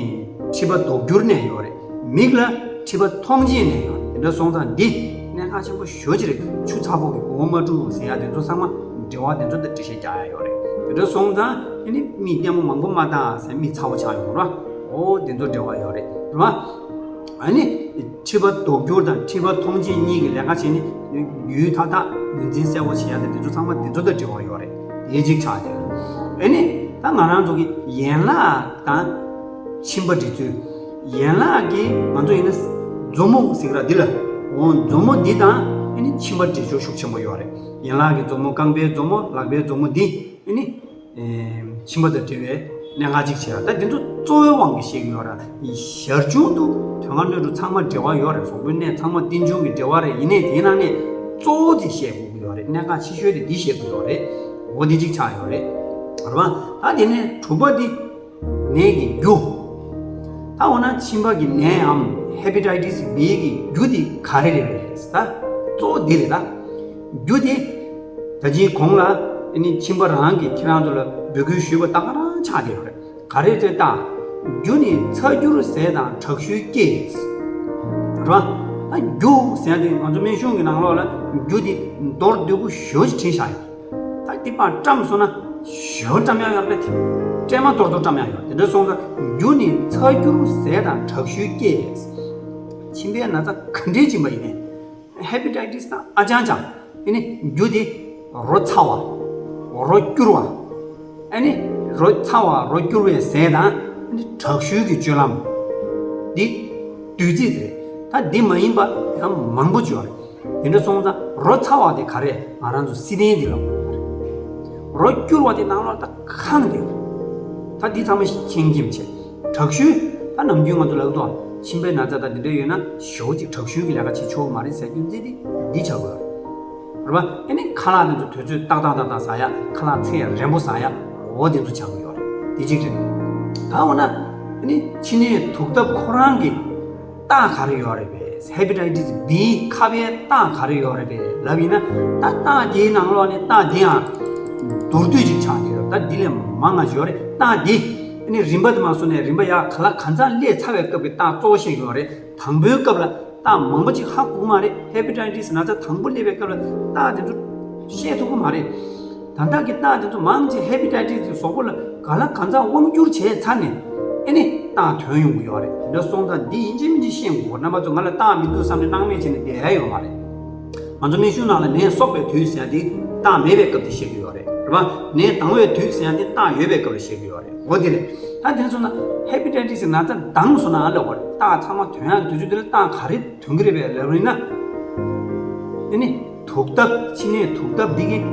མཁྲིས་པ་ལྡོག་འགྱུར་གནས་ཡོད་རེད། མིག་ལ་མཁྲིས་པ་མཐོང་བྱེད་གནས་ཡོད་རེད། དེ་འདྲ་སོང་ཙང་འདི་གནད་འགག་ཆེན་པོ་ཞེ་པོ་ཅིག་རེད། ཆུ་ཚ་པོ་གི་མགོ་བོ་མ་བཀྲུ་ཟེར་ཡ་དེ་ཚོ་ཚང་མ་འབྲེལ་བ་དེ་ཚོ་དང་འགྲེལ་བཤད་རྒྱག་ཡ་ཡོད་རེད། དེ་འདྲ་སོང་ཙང་ཨ་ནི་མིག་ལྟད་མོ་མང་པོ་མ་ལྟ་ཟེར་མིག་ཚ་པོ་ཆགས་ཡོང་ར། འོ་དེ་ཚོ་འབྲེལ་བ་ཡོད་རེད། རེད་བ། ཨ་ནི་མཁྲིས་པ་ལྡོག་འགྱུར་དང་མཁྲིས་པ་མཐོང་བྱེད་གཉིས་ཀྱི་ལས་ཀ་བྱེད་ནི་ཡུལ་ཐ་དག་ངོས་འཛིན་གསལ་པོ་བྱེད་ཡ་དེ་དེ་ཚོ་ཚང་མ་དེ་ཚོ་དང་འབྲེལ་བ་ཡོད་རེད། དེ་གཅིག་ཆགས་ཡོད་རེད། ཨ་ནི་ད་ང་རང་ཚོ་གི་ཡན་ལག་དང་མཆིན་པ་འདྲི་ཚུལ། ཡན་ལག་གི་ང་ཚོ་ཡིན་ན་མཛོ་མོ་ཟེར་གི་ར་འདི་ལ། འོ་མཛོ་མོ་འདི་དང་ཨ་ནི་མཆིན་པ་འདྲི་ཕྱོགས་ཤུགས་ཆེན་པོ་ཡོད་རེད། ཡན་ལག་གི་མཛོ་མོ། རྐང་པའི་མཛོ་མོ། ལག་པའི་མཛོ་མོ་འདི་ཨ་ནི། ཨེ་མཆིན་པ་དང་འབྲེལ་བའི་གནད་འགག་ཅིག་བྱས་པ། ད་འདི་ཚོ་གཙོ་བོའི་དབང་གིས་བཤད་ཀྱི་ཡོད་ར། ཞར་བྱུང་དུ་དོན་ལྔ་སྣོད་དྲུག་ཚང་མ་འབྲེལ་བ་ཡོད་རེད། གཟུགས་པོའི་གནས་ཚང་མ་རྟེན་འབྱུང་གི་འབྲེལ་བ་རེད། ཡིན་ནའི་དེའི་ནང་ནས་གཙོ་བོ་དེ་བཤད་དགོས་ཀྱི་ཡོད་རེད། གནད་འགག་ཆེ་ཤོས་དེ་འདི་བཤད་དགོས་ཡོད་རེད། འོ་འདི་གཅིག་ཆགས་ཡོད་རེད། རེད་པ། ད་དེ་ནས་དྲུག་པ་འདི་ནད་ཀྱི་རྒྱུ། ད་འོ་ན་མཆིན་པ་གི་ནད་འམ་ཧེ་པ་ཊའི་ཊི་སི་བི་གི་རྒྱུ་དེ་ག་རེ་རེད་པས། ད་གཙོ་བོ་འདི་རེད་ད། རྒྱུ་དེ་ད་ཅིའི་གོང་ལ་ཨ་ནི་མཆིན་པ་རང་གིས་ཁྱེད་རང་ཚོ་ལ་འབོད་སྐུལ་ཞུས་པ་ད་ག་རང་ཆགས་བསྡད་ཡོད་རེད། ག་རེ་རེད་ད། རྒྱུ་ནི་ཚ་འགྱུར་ཟས་དང་དྲག་ཤུལ་སྐྱེས། རེད་པ། ད་རྒྱུ་ཟེར་ཡ་དེ་ང་ཚོ་སྨན་གཞུང་གི་ནང་ལོགས་ལ་རྒྱུ་དེ་མདོར་བསྡུས་པོ་ཞེ་པོ་ཅིག་བྲིས་བཞག་ཡོད། ད་འདི་ཕར་བཀྲམ་སོང་ན་ཞེ་པོ་བཀྲམ་ཡག་ཡོད་རེད་དེ། བཀྲམ་མདོར་བསྡུས་བཀྲམ་ཡག་ཡོད། དེ་འདྲ་སོང་ཙང་རྒྱུ་ནི་ཚ་འགྱུར་ཟས་དང་དྲག་ཤུལ་སྐྱེས། མཆིན་པའི་ན་ཚ་ག་འདྲའི་ཕྱིན་པ་ཡིན་ནའི། ཧེ་པ་ཊའི་ཊི་སི་དང་ཨ་ཅང་ཅང་། ཨ་ནི་རྒྱུ་དེ་རོ་ཚ་བ། རོ་སྐྱུར་བ། ཨ་ནི་རོ་ཚ་བ་རོ་སྐྱུར་བའི་ཟས་དང་། ཨ་ནི་དྲག་ཤུལ་གྱི་སྤྱོད་ལམ་འདི་བདུད་རྩི་དེ་རེད། ད་འདི་མ་ཡིན་པ་ཡང་མང་པོ་ཅིག་ཡོད་རེད། དེ་འདྲ་སོང་ཙང་རོ་ཚ་བ་དེ་ག་རེ། ང་རང་ཚོ་སི་ཏན་འདི་ལ་གོ་རེད། རོ་སྐྱུར་བ་དེ་ནང་ལོགས་ད་ཁེངས་བསྡད་ཡོད་རེད། ད་འདི་ཚང་མ་མཁྱེན་གྱི་མ་རེད། དྲག་ཤུལ། ད་ནམ་རྒྱུན་ང་ཚོ་ལབ་ཀྱི་འདུག་མཆིན་པའི་ན་ཚ་དང་འདི་འདྲ་ཡོད་ན་ཞེ་པོ་ཅིག་དྲག་ཤུལ་གྱི་ལས་ཀ་བྱེད་ཆོག་གི་མ་རེད་ཟེར་རྒྱུ་མཚན་དེ་འདི་ཆགས་ཀྱི་ཡོད་རེད། རེད་པ། ཨ་ནི་ཁ་ལག་དེ་ཚོ་དུས་ཚོད་ཏག་ཏག་ཏག་ཏག་ཟ་ཡ། ཁ་ལག་ཚད་རན་པོ་ཟ་ཡ། འོ་དེ་ཚོ་ཆགས་ཀྱི་ཡོད་རེད། དེ་གཅིག་རེད། ད་འོ་ན་ཨ་ནི་མཆིན་ནད་དུག་ཐབས་ཁོ་རང་གི་རྟགས་ག་རེ་ཡོད་རེད་པས། ཧེ་པ་ཊའི་ཊི་སི་བི་ཁ་པའི་རྟགས་ག་རེ་ཡོད་རེད་པས་ལབ་ཡིན་ན། ད་རྟགས་དེའི་ནང་ལོགས་ནས་རྟགས་དེ་ཡང་མདོར་བསྡུས་ཅིག་ཆགས་བསྡད་ཡོད། ད་འདི་ལས་མང་ང་ཞིག་ཡོད་རེད། རྟགས་འདི་ཨ་ནི་རིམ་པ་དེ་མ་སོང་ནས་རིམ་པ་ཡར་ག་ལ་ག་ཚ་སླེབས་ཚར་བའི་སྐབས་ཀྱི་རྟགས་གཙོ་བོ་བཤད་ཀྱི་ཡོད་རེད། དང་པོའི་སྐབས་ལ་རྟགས་མང་པོ་ཅིག་ཧ་གོ་གི་མ་རེད། ཧེ་པ་ཊའི་ཊི་སི་ན་ཚ་དང་པོ་སླེབས་པའི་སྐབས་ལ་རྟགས་དེ་ཚོ་ཤེས་ཐུབ་ཀྱི་མ་རེད། ད་ལྟ་གི་རྟགས་དེ་ཚོ་མང་ཆེ་ཧེ་པ་ཊའི་ཊི་སི་གི་གཟུགས་པོ་ལ་ག་ལ་ག་ཚ་དབང་བསྒྱུར་བྱས་ཚར་ནས་ཨ་ནི་རྟགས་ཐོན་ཡོང་གི་ཡོད་རེད། དེ་འདྲ་སོང་ཙང་འདི་ཡིན་གཅིག་མིན་གཅིག་ཤེས་དགོས། རྣམ་པ་ཚོ་ང་ལ་རྟགས་མི་འདུག་བསམ་ནས་སྣང་མེད་བྱས་ནས་བསྡད་ཡ་ཡོད་མ་རེད། ང་ཚོ་སྨན་གཞུང་ནང་ལ་ནད་གསོག་པའི་དུས་ཟེར་ཡ་དེ་རྟགས་མེད་པའི་སྐབས་དེ་བཤད་ཀྱི་ཡོད་རེད། རེད་པ། ནད་དྭངས་པའི་དུས་ཟེར་ཡ་དེ་རྟགས་ཡོད་པའི་སྐབས་ལ་བཤད་ཀྱི་ཡོད་རེད། འོ་དེ་རེད། ད་དེ་ནས་སོང་ན་ཧེ་པ་ཊའི་ཊི་སི་ན་ཚ་དྭངས་སོང་ན་ཨ་ལོ་གོ་རེད། རྟགས་ཚང་མ་ཐོན་ཡག་དུས་ཚོད་དེ་ལ་རྟགས་ག་རེ་ཐོན་གྱི་རེད་པས་ལབ་ཡིན་ན། ཨ་ནི་དུག་ཐབས། མཆིན་ནད་དུག་ཐབས་འདི་གིས་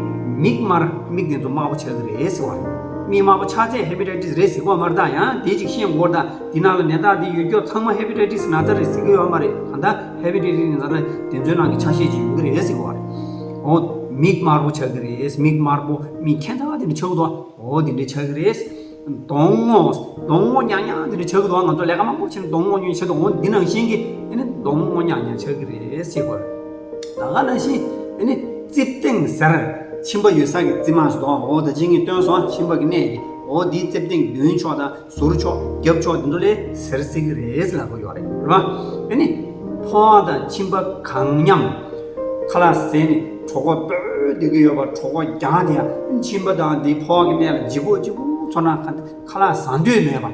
མིག་དམར། མིག་དེ་ཚོ་དམར་པོ་ཆགས་ཀྱི་རེད་ཟེར་བ་རེད། མིག་དམར་པོ་ཆགས་ཚད་ཧེ་པ་ཊའི་ཊི་སི་རེད་ཟེར་གྱི་ཡོད་མ་རེད། ད་ཡང་དེ་ཅིག་ཤེས་དགོས། ད་འདི་ནང་ལ་ནད་རྟགས་འདི་ཡོད་རྒྱུ་ཚང་མ་ཧེ་པ་ཊའི་ཊི་སི་ན་ཚ་རེད་ཟེར་གྱི་ཡོད་མ་རེད། གང་ལྟར་ཧེ་པ་ཊའི་ཊི་སི་ན་ཚ་ལ་དེ་ཚོའི་ནང་གི་ཆ་ཤས་ཅིག་ཡོང་གི་རེད་ཟེར་གྱི་ཡོད་རེད། འོ། མིག་དམར་པོ་ཆགས་ཀྱི་རེད། མིག་དམར་པོ། མིག་ཁྱད་མཚར་དེ་འདྲ་ཆགས་ཀྱི་འདུག་འོ་དེ་འདྲ་ཆགས་ཀྱི་རེད། གདོང་ངོ་། གདོང་ངོ་ཉག་ཉག་དེ་འདྲ་ཆགས་ཀྱི་འདུག་ང་ཚོ་ལས་ཀ་མང་པོ་བྱས་ནས་གདོང་ངོ་ཉུང་ཆགས་འདུག་འོ་འདི་ནང་བཞིན་གྱི་ཨ་ནི་གདོང་ངོ་ཉག་ཉག་ཆགས་ཀྱི་རེད་ཟེར་གྱི་ཡོད་རེད། ད་ག་ནང་བཞིན་ཨ་ནི་རྩིབ་སྟེང་ཟེར། མཆིན་པ་ཡོད་ས་གི་རྩིབ་མ་ཟེར་དོ། འོ་ད་ཅི་ངས་སྟོན་སོང་། མཆིན་པ་གི་གནས་ཀྱི་འོ་འདིའི་རྩིབ་སྟེང་མདུན་ཕྱོགས་དང་ཟུར་ཕྱོགས་རྒྱབ་ཕྱོགས་འདི་ཚོ་ལ་ཟེར་སྲིད་ཀྱི་རེད་ཟེར་ལབ་ཀྱི་ཡོད་རེད། རེད་པ། ཨ་ནི་ཕོ་བ་དང་མཆིན་པ་གང་མཉམ། ཁ་ལག་ཟས་ནས་གྲོད་ཁོག་ལྟོགས་བསྡད་ཀྱི་ཡོད་པ། གྲོད་ཁོག་རྒྱགས་བསྡད་ཡ། མཆིན་པ་དང་འདི་ཕོ་བ་གི་གནས་ལ་ལྗིད་ཁོག་ལྗིད་ཁོག་ཚོར་སྣང་ག་ཁ་ལག་ཟ་འདོད་མེད་པ།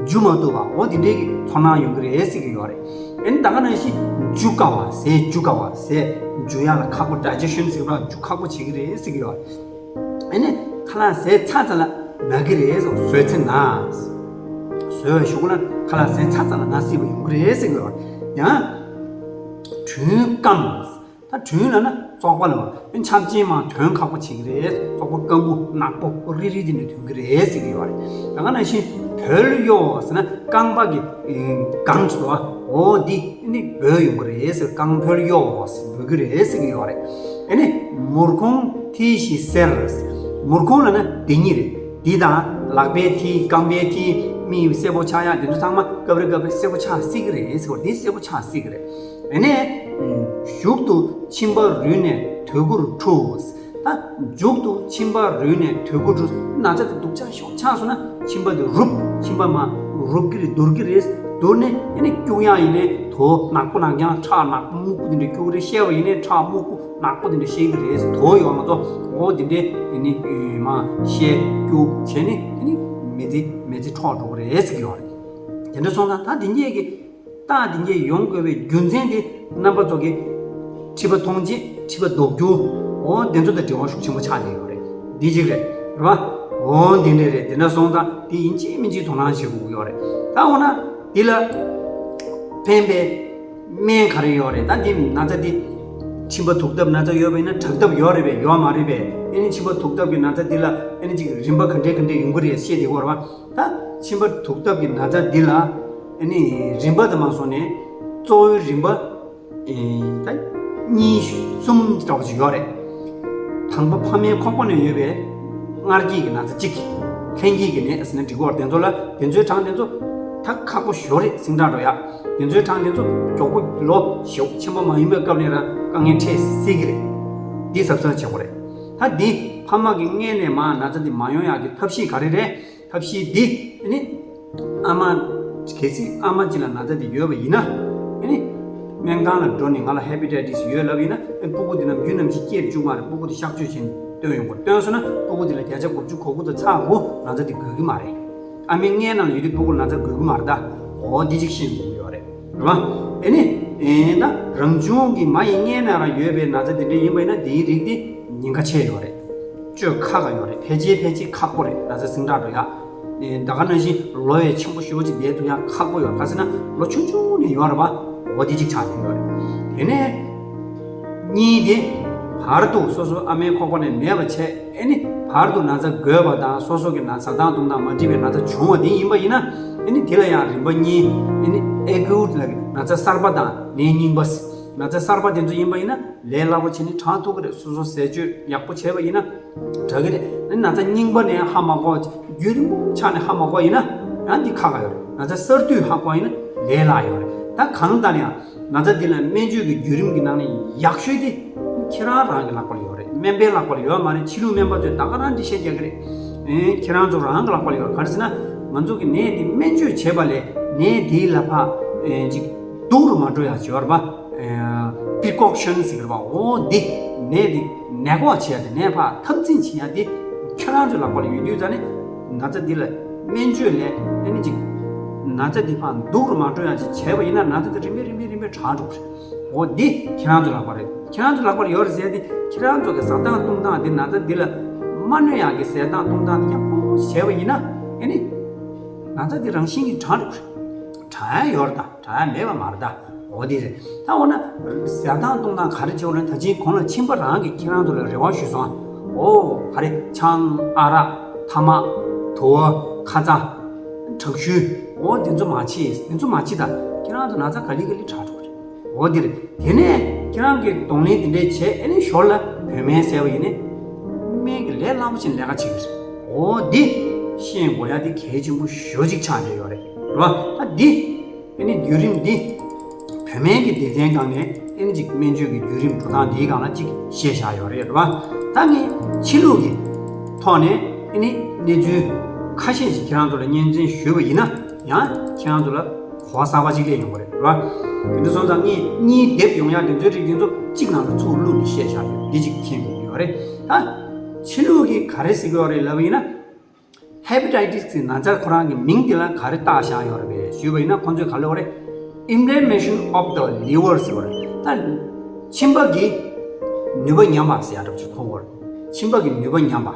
འཇུ་མ་ཐུབ་པ། འོ་དེ་འདྲའི་གི་ཚོར་སྣང་ཡོང་གི་རེད་ཟེར་གྱི་ཡོད་རེད། ཨ་ནི་ད་ག་ནང་བཞིན་ འཇུ་དཀའ་བ། ཟས་འཇུ་དཀའ་བ། ཟས་འཇུ་ཡག་ལ་ཁག་པོ། ཌའི་ཇེ་ཤན་ཟེར་བ། འཇུ་ཁག་པོ་བྱེད་ཀྱི་རེད་ཟེར་གྱི་ཡོད་རེད། ཨ་ནི་ཁ་ལག་ཟས་ཚར་ཚར་ལ་ན་གི་རེད་ཟེར། ཟོས་ཚེ་ན། ཟོས་པའི་གཞུག་ལ་ཁ་ལག་ཟས་ཚར་ཚར་ལ་ན་སྲིད་པ་ཡོང་གི་རེད་ཟེར་གྱི་ཡོད་རེད། ཡང་དྲོན་སྐམ། ད་དྲོན་ལབ་ན་བཙོག་པ་ལ་བ། ཆབ་ཆེན་མ་དྲོན་ཁག་པོ་བྱེད་ཀྱི་རེད། བཙོག་པ་སྐམ་པོ་ནག་པོ་རིལ་རིལ་དེ་འདྲ་ཐོན་གྱི་རེད་ཟེར་གྱི་ཡོད་རེད། ད་ག་ནང་བཞིན་བོལ་གཡོ་ཟེར་ན་རྐང་པ་གི་སྒང་ཅིག་ལ་བ། འོ་འདི་ནི་བོལ་ཡོང་གི་རེད་ཟེར། རྐང་བོལ་གཡོ་ཟེར་འབོད་ཀྱི་རེད་ཟེར་གྱི་ཡོད་རེད། ཨ་ནི་མུར་ཁུང་མཐིལ་བཞི་སེར། མུར་ཁུང་ལབ་ན་འདི་གཉིས་རེད། འདི་དང་ལག་པའི་མཐིལ། རྐང་པའི་མཐིལ། མིག་སེར་པོ་ཆགས་ཡག་དེ་ཚོ་ཚང་མ་སྐབས་རེ་སྐབས་རེ་སེར་པོ་ཆགས་སྲིད་ཀྱི་རེད་ཟེར་བ། འདི་སེར་པོ་ཆགས་སྲིད་ཀྱི་རེད། ཨ་ནི་མཇུག་ཏུ་མཆིན་པ་རུལ་ནས་དུས་འཁོར་འཁྲུགས། ད་མཇུག་ཏུ་མཆིན་པ་རུལ་ནས་དུས་འཁོར་འཁྲུགས། ན་ཚ་དེ་སྡུག་ཅག་ཤོས་ཆགས་སོང་ན་མཆིན་པ་དེ་རུབ། མཆིན་པ་མར་རུབ་ཀྱི་རེད། འདུར་གྱི་རེད། འདུར་ནས་ཨ་ནི་སྐྱུག་ཡག་ཡིན་ནའི་དོ། ནག་པོ་ནག་རྐྱང་ཁྲག་ནག་པོ་སྨུག་པོ་དེ་འདྲ་སྐྱུག་རེད། བཤལ་བ་ཡིན་ནའི་ཁྲག་སྨུག་པོ་ནག་པོ་དེ་འདྲ་བཤལ་གྱི་རེད། དོ་ཡོད་མ་གཏོགས། འོ་དེ་འདྲའི་ཨ་ནི་མར་བཤལ་སྐྱུག་བྱས་ནས་ཨ་ནི་མི་ཚེ་མི་ཚེ་འཕྲོག་འགྲོ་གི་རེད་ཟེར་གྱི་ཡོད་རེད། དེ་འདྲ་སོང་ཙང་ད་དེ་འདྲའི་གི་རྟགས་དེ་འདྲ་ཡོང་དགོས་པའི་རྒྱུ་མཚན་དེ་རྣམ་པ་ཚོ་གི་མཁྲིས་པ་མཐོང་ཆེན། མཁྲིས་པ་ལྡོག་འགྱུར། འོ་དེ་ཚོ་དང་འབྲེལ་བ་ཤུགས་ཆེན་པོ་ཆགས་བསྡད་ཡོད་རེད། འདི་གཅིག་རེད། རེད་པ། འོ་འདི་འདྲ་རེད། དེ་འདྲ་སོང་ཙང་དེ་ཡིན་གཅིག་མིན་གཅིག་དོ་སྣང་བྱེད་དགོས་ཀྱི་ཡོད་རེད། ད་འོ་ན་འདི་ལ་ཕན་པའི་སྨན་ག་རེ་ཡོད་རེད། ད་འདི་ན་ཚ་འདི་མཆིན་པ་དུག་ཐབས་ན་ཚ་ཡོད་པ་ཡིན་ན་དྲག་ཐབས་ཡོད་རེད་པས། ཡོད་མ་རེད་པས། ཨ་ནི་མཆིན་པ་དུག་ཐབས་ཀྱི་ན་ཚ་འདི་ལ་ཨ་ནི་ཅིག་རིམ་པ་ག་འདྲས་ག་འདྲས་ཡོང་གི་རེད་བཤད་བསྡད་ཀྱི་ཡོད་རེད་པ། ད་མཆིན་པ་དུག་ཐབས་ཀྱི་ན་ཚ་འདི་ལ་ཨ་ནི་རིམ་པ་དང་མ་སོང་ནས་གཙོ་བོའི་རིམ་པ་ཨེ་ད་གཉིས་གསུམ་འདྲ་བོ་ཅིག་ཡོད་རེད། དང་པོ་ཕ་མའི་ཁོག་པ་ནས་ཡོད་པའི་མངལ་སྐྱེས་ཀྱི་ན་ཚ་གཅིག་ལྷན་སྐྱེས་ཀྱི་ནད་ཟེར་ན་འགྲིག་གི་ཡོད་རེད། དེ་ཚོ་ལ་དེ་ཚོའི་གྲངས་དེ་ཚོ་ད་ཁག་པོ་ཞེ་པོ་རེད། ཟིང་དྲག་འགྲོ་ཡག་དེ་ཚོའི་གྲངས་དེ་ཚོ་མགྱོགས་པོ་ལོ་ཞེ་པོ་ཆེན་པོ་མ་ཡིན་པའི་སྐབས་ནས་རང་དཀའ་ངལ་འཕྲད་སྲིད་ཀྱི་རེད། འདི་གཟབ་གཟབ་བྱེད་དགོས་རེད། ད་འདི་ཕ་མ་གི་མངལ་ནས་མར་ན་ཚ་འདི་མ་ཡོང་ཡག་གི་ཐབས་ཤེས་ག་རེ་རེད། ཐབས་ཤེས་འདི་ཨ་ནི་ཨ་མ་གལ་སྲིད་ཨ་མ་གཅིག་ལ་ན་ཚ་འདི་ཡོད་པ་ཡིན་ན་ཨ་ནི་སྨན་ཁང་ལ་འགྲོ་ནས་ང་ལ་ཧེ་པ་ཊའི་ཊི་སི་ཡོད་ལབ་ཡིན་ན་ཨ་ནི་སྤུ་གུ་འདི་ནམ་རྒྱུན་ནམ་ཞིག་སྐྱེ་བཅུག་མ་རེད། སྤུ་གུ་འདི་གཤག་བཅོས་བྱས་ནས་བཏོན་ཡོང་དགོས། བཏོན་སོང་ན་སྤུ་གུ་འདི་ལ་བརྒྱ་ཆ་དགུ་བཅུ་གོ་དགུ་དང་ཚེག་དགུ་ན་ཚ་འདི་འགོས་ཀྱི་མ་རེད། ཨ་མའི་མངལ་ནང་ལ་ཡོད་དུས་སྤུ་གུ་ལ་ན་ཚ་འགོས་ཀྱི་མ་རེད། ད་འོ་འདི་གཅིག་ཤེས་དགོས་ཀྱི་ཡོད་རེད། རེད་པ། ཨ་ནི་ཨེ་ད་རང་བྱུང་གི་མ་ཡི་མངལ་ནང་རང་ཡོད་པའི་ན་ཚ་དེ་འདྲ་ཡིན་པ་ཡིན་ན་དེའི་རིགས་དེ་ཉེན་ཁ་ཆེ་ཡོད་རེད། བཅོས་ཁག་ཁག་ཡོད་རེད། ཕལ་ཆེར་ཕལ་ཆེར་ཁག་པོ་རེད། ན་ཚ་ཟིང་དྲག་འགྲོ་ཡག་ཨེ་ད་ག་ནང་བཞིན་ལོ་ཡང་ཆེན་པོ་ཞེ་པོ་ཅིག་བསྡད་ཐུབ་ཡག་ཁག་པོ་ཡོད། ག་ཟེར་ན་ལོ་ཆུང་ཆུང་ནས་ཡོད་རེད་པ། འོ་དེ་གཅིག་ཆགས་བསྡད་ཡོད་རེད། དེ་ནས་གཉིས་དེ་བར་དུ་སོ་སོ་ཨ་མའི་ཁོག་པ་ནས་མེད་པ་བྱས། ཨ་ནི་བར་དུ་ན་ཚ་འགོས་པ་དང་སོ་སོ་གི་ན་ཟ་སྟངས་བཏུང་སྟངས་མ་འགྲིག་པའི་ན་ཚ་བྱུང་བ་དེ་ཡིན་པ་ཡིན་ན་ཨ་ནི་དེ་ལ་ཡང་རིམ་པ་གཉིས། ཨ་ནི་ཨེ་ཀིའུ་ཊི་ལ་ན་ཚ་གསར་པ་དང་ནད་རྙིང་པ། ན་ཚ་གསར་པ་དེ་ཚོ་ཡིན་པ་ཡིན་ན་ལས་སླ་པོ་བྱས་ནས་དྲག་ཐུབ་ཀྱི་རེད། སོ་སོ་ཟས་སྤྱོད་ཡག་པོ་བྱས་པ་ཡིན་ན་དྲག་གི་རེད། ཨ་ནི་ན་ཚ་རྙིང་པ་ནས་ཧ་མ་གོ། བརྒྱུད་རིམ་པ་ཆགས་ནས་ཧ་མ་གོ་ཡིན་ན་ཡང་འདི་ཁག་ཁག་ཡོད་རེད། ན་ཚ་གསར་དུས་ཧ་གོ་ཡིན་ན་ལས་སླ་ཡོད་རེད། ད་གང་ལྟར་ཡང་ན་ཚ་འདི་ལ་སྨན་བཅོས་ཀྱི་བརྒྱུད་རིམ་གྱི་ནང་ནས་ཡག་ཤོས་དེ་ཁྱེད་རང་རང་གི་ལག་པ་ལ་ཡོད་རེད། སྨན་པའི་ལག་པ་ལ་ཡོད་མ་རེད། ཕྱི་ལུགས་སྨན་པ་ཚོས་ད་ག་རང་འགྲེལ་བཤད་རྒྱག་གི་རེད། ཨེ་ཁྱེད་རང་ཚོ་རང་གི་ལག་པ་ལ་ཡོད་རེད། ག་རེ་ཟེར་ན་ང་ཚོ་གི་ནད་འདི་སྨན་བཅོས་བྱས་པ་ལས་ནད་འདིའི་ལ་ཕར་ཨེ་ཅིག་སྡུག་རུ་མ་འགྲོ་ཡག་ཅིག་ཡོད་རེད་པ། ཨེ་པི་རི་ཀོ་ཤན་ཟེར་གི་རེད་པ། འོ་འདི་ནད་འདི་ནད་འགོག་བྱེད་ཡག་དེ་ནད་ཕར་འཐབ་འཛིང་བྱེད་ཡག་དེ་ཁྱེད་རང་ཚོའི་ལག་པ་ལ་ཡོད་དུས་ཙང་ནས་ན་ཚ་འདི་ལ་སྨན་བཅོས་ལས་ཨ་ནི་ཅིག་ན་ཚ་འདི་ཕར་སྡུག་རུ་མ་འགྲོ་ཡག་ཅིག་བྱས་པ་ཡིན་ན་ན་ཚ་འདི་རིམ་པས་རིམ་པས་རིམ་པས་དྲག་འགྲོ་གི་རེད། འོ་འདི་ཁྱེད་རང་ཚོའི་ལག་པ་རེད། ཁྱེད་རང་ཚོའི་ལག་པ་ལ་ཡོད་རེད་ཟེར་ཏེ་ཁྱེད་རང་ཚོ་གི་ཟ་སྟངས་བཏུང་སྟངས་འདི་ན་ཚ་འདི་ལ་མ་གནོད་ཡག་གི་ཟས་སྟངས་བཏུང་སྟངས་འདི་ཡག་པོ་བྱས་པ་ཡིན་ན་ཨ་ནི་ན་ཚ་འདི་རང་བཞིན་གྱིས་དྲག་འགྲོ་གི་རེད། དྲག་ཡག་ཡོད་རེད་ད། དྲག་ཡག་མེད་པ་མ་རེད་ད། འོ་འདི་རེད། ད་འོ་ན་ཟ་སྟངས་བཏུང་སྟངས་ག་རེ་བྱེད་དགོས་ལབ་ན་ད་ཅིག་གོང་ལ་མཆིན་པ་རང་གིས་ཁྱེད་རང་ཚོ་ལ་རེ་བ་ཞུས་སོང་། འོ་ག་རེ་ཆང་ཨ་རག་ཐ་མག་དུ་བ་ཁ་ཚ་དྲག་ཤུལ་འོ་འདི་ཚོ་མ་བྱེད། འདི་ཚོ་མ་བྱེད་ད་ཁྱེད་རང་ཚོ་ན་ཚ་ག་ལེ་ག་ལེ་དྲག་འགྲོ་གི་རེད། འོ་འདི་རེད། དེ་ནས་ཁྱེད་རང་གིས་གདོང་ལེན་འདི་འདྲས་བྱས་ཨ་ནི་ཞོར་ལ་བོད་སྨན་ཟས་པ་ཡིན་ནའི་སྨན་གྱི་ལས་སླ་པོ་ཞིག་ལས་ཀ་བྱེད་ཀྱི་རེད། འོ་འདི་ཤེས་དགོས་ཡག་འདི་གལ་ཆེན་པོ་ཞེ་པོ་ཅིག་ཆགས་བསྡད་ཡོད་རེད། རེད་པ། ད་འདི་ཨ་ནི་བརྒྱུད་རིམ་འདི་བོད་སྨན་གྱི་སྡེ་ཚན་སྒང་ནས་ཨ་ནི་ཅིག་སྨན་བཅོས་ཀྱི་བརྒྱུད་རིམ་འགྲོ་སྟངས་འདིའི་སྒང་ལ་ཅིག་བཤད་བཞག་ཡོད་རེད། རེད་པ། ད་ངས་ཕྱི་ལུགས་ཀྱི་ཐོག་ནས་ཨ་ནི་གནས་ཚུལ་ཁ་ཤས་ཤིག་ཁྱེད་རང་ཚོ་ལ་སྙན་སེང་ཞུས་པ་ཡིན་ན་ཡང་ཁྱེད་རང་ཚོ་ལ་གོ་བ་གསར་པ་ཅིག་སླེབས་ཡོང་གི་རེད། རེད་པ། དེ་འདྲ་སོང་ཙང་ངས་གཉིས་སྡེབ་ཡོང་ཡག་དེ་ཚོའི་རིགས་དེ་ཚོ་གཅིག་ནང་ལ་ཚུར་བླུགས་ནས་བཤད་བཞག་ཡོད། འདི་གཅིག་མཁྱེན་དགོས་ཀྱི་ཡོད་རེད། ད་ཕྱི་ལུགས་ཀྱིས་ག་རེ་ཟེར་གྱི་ཡོད་རེད་ལབ་པ་ཡིན་ན། ཧེ་པ་ཊའི་ཊི་སི་ཟེར་ན་ཚ་ཁོ་རང་གི་མིང་དེ་ལ་ག་རེ་བཏགས་བཞག་ཡོད་རེད་པས་ཞུས་པ་ཡིན་ན་ཁོང་ཚོས་ག་ལབ་ཡོད་རེད། Inflammation of the liver ཟེར་བ་རེད། ད་མཆིན་པ་གི་ནུས་པ་ཉམས་པ་ཟེར་ཡ་འདྲ་པོ་ཅིག་གོ་དགོས་རེད། མཆིན་པ་གི་ནུས་པ་ཉམས་པ།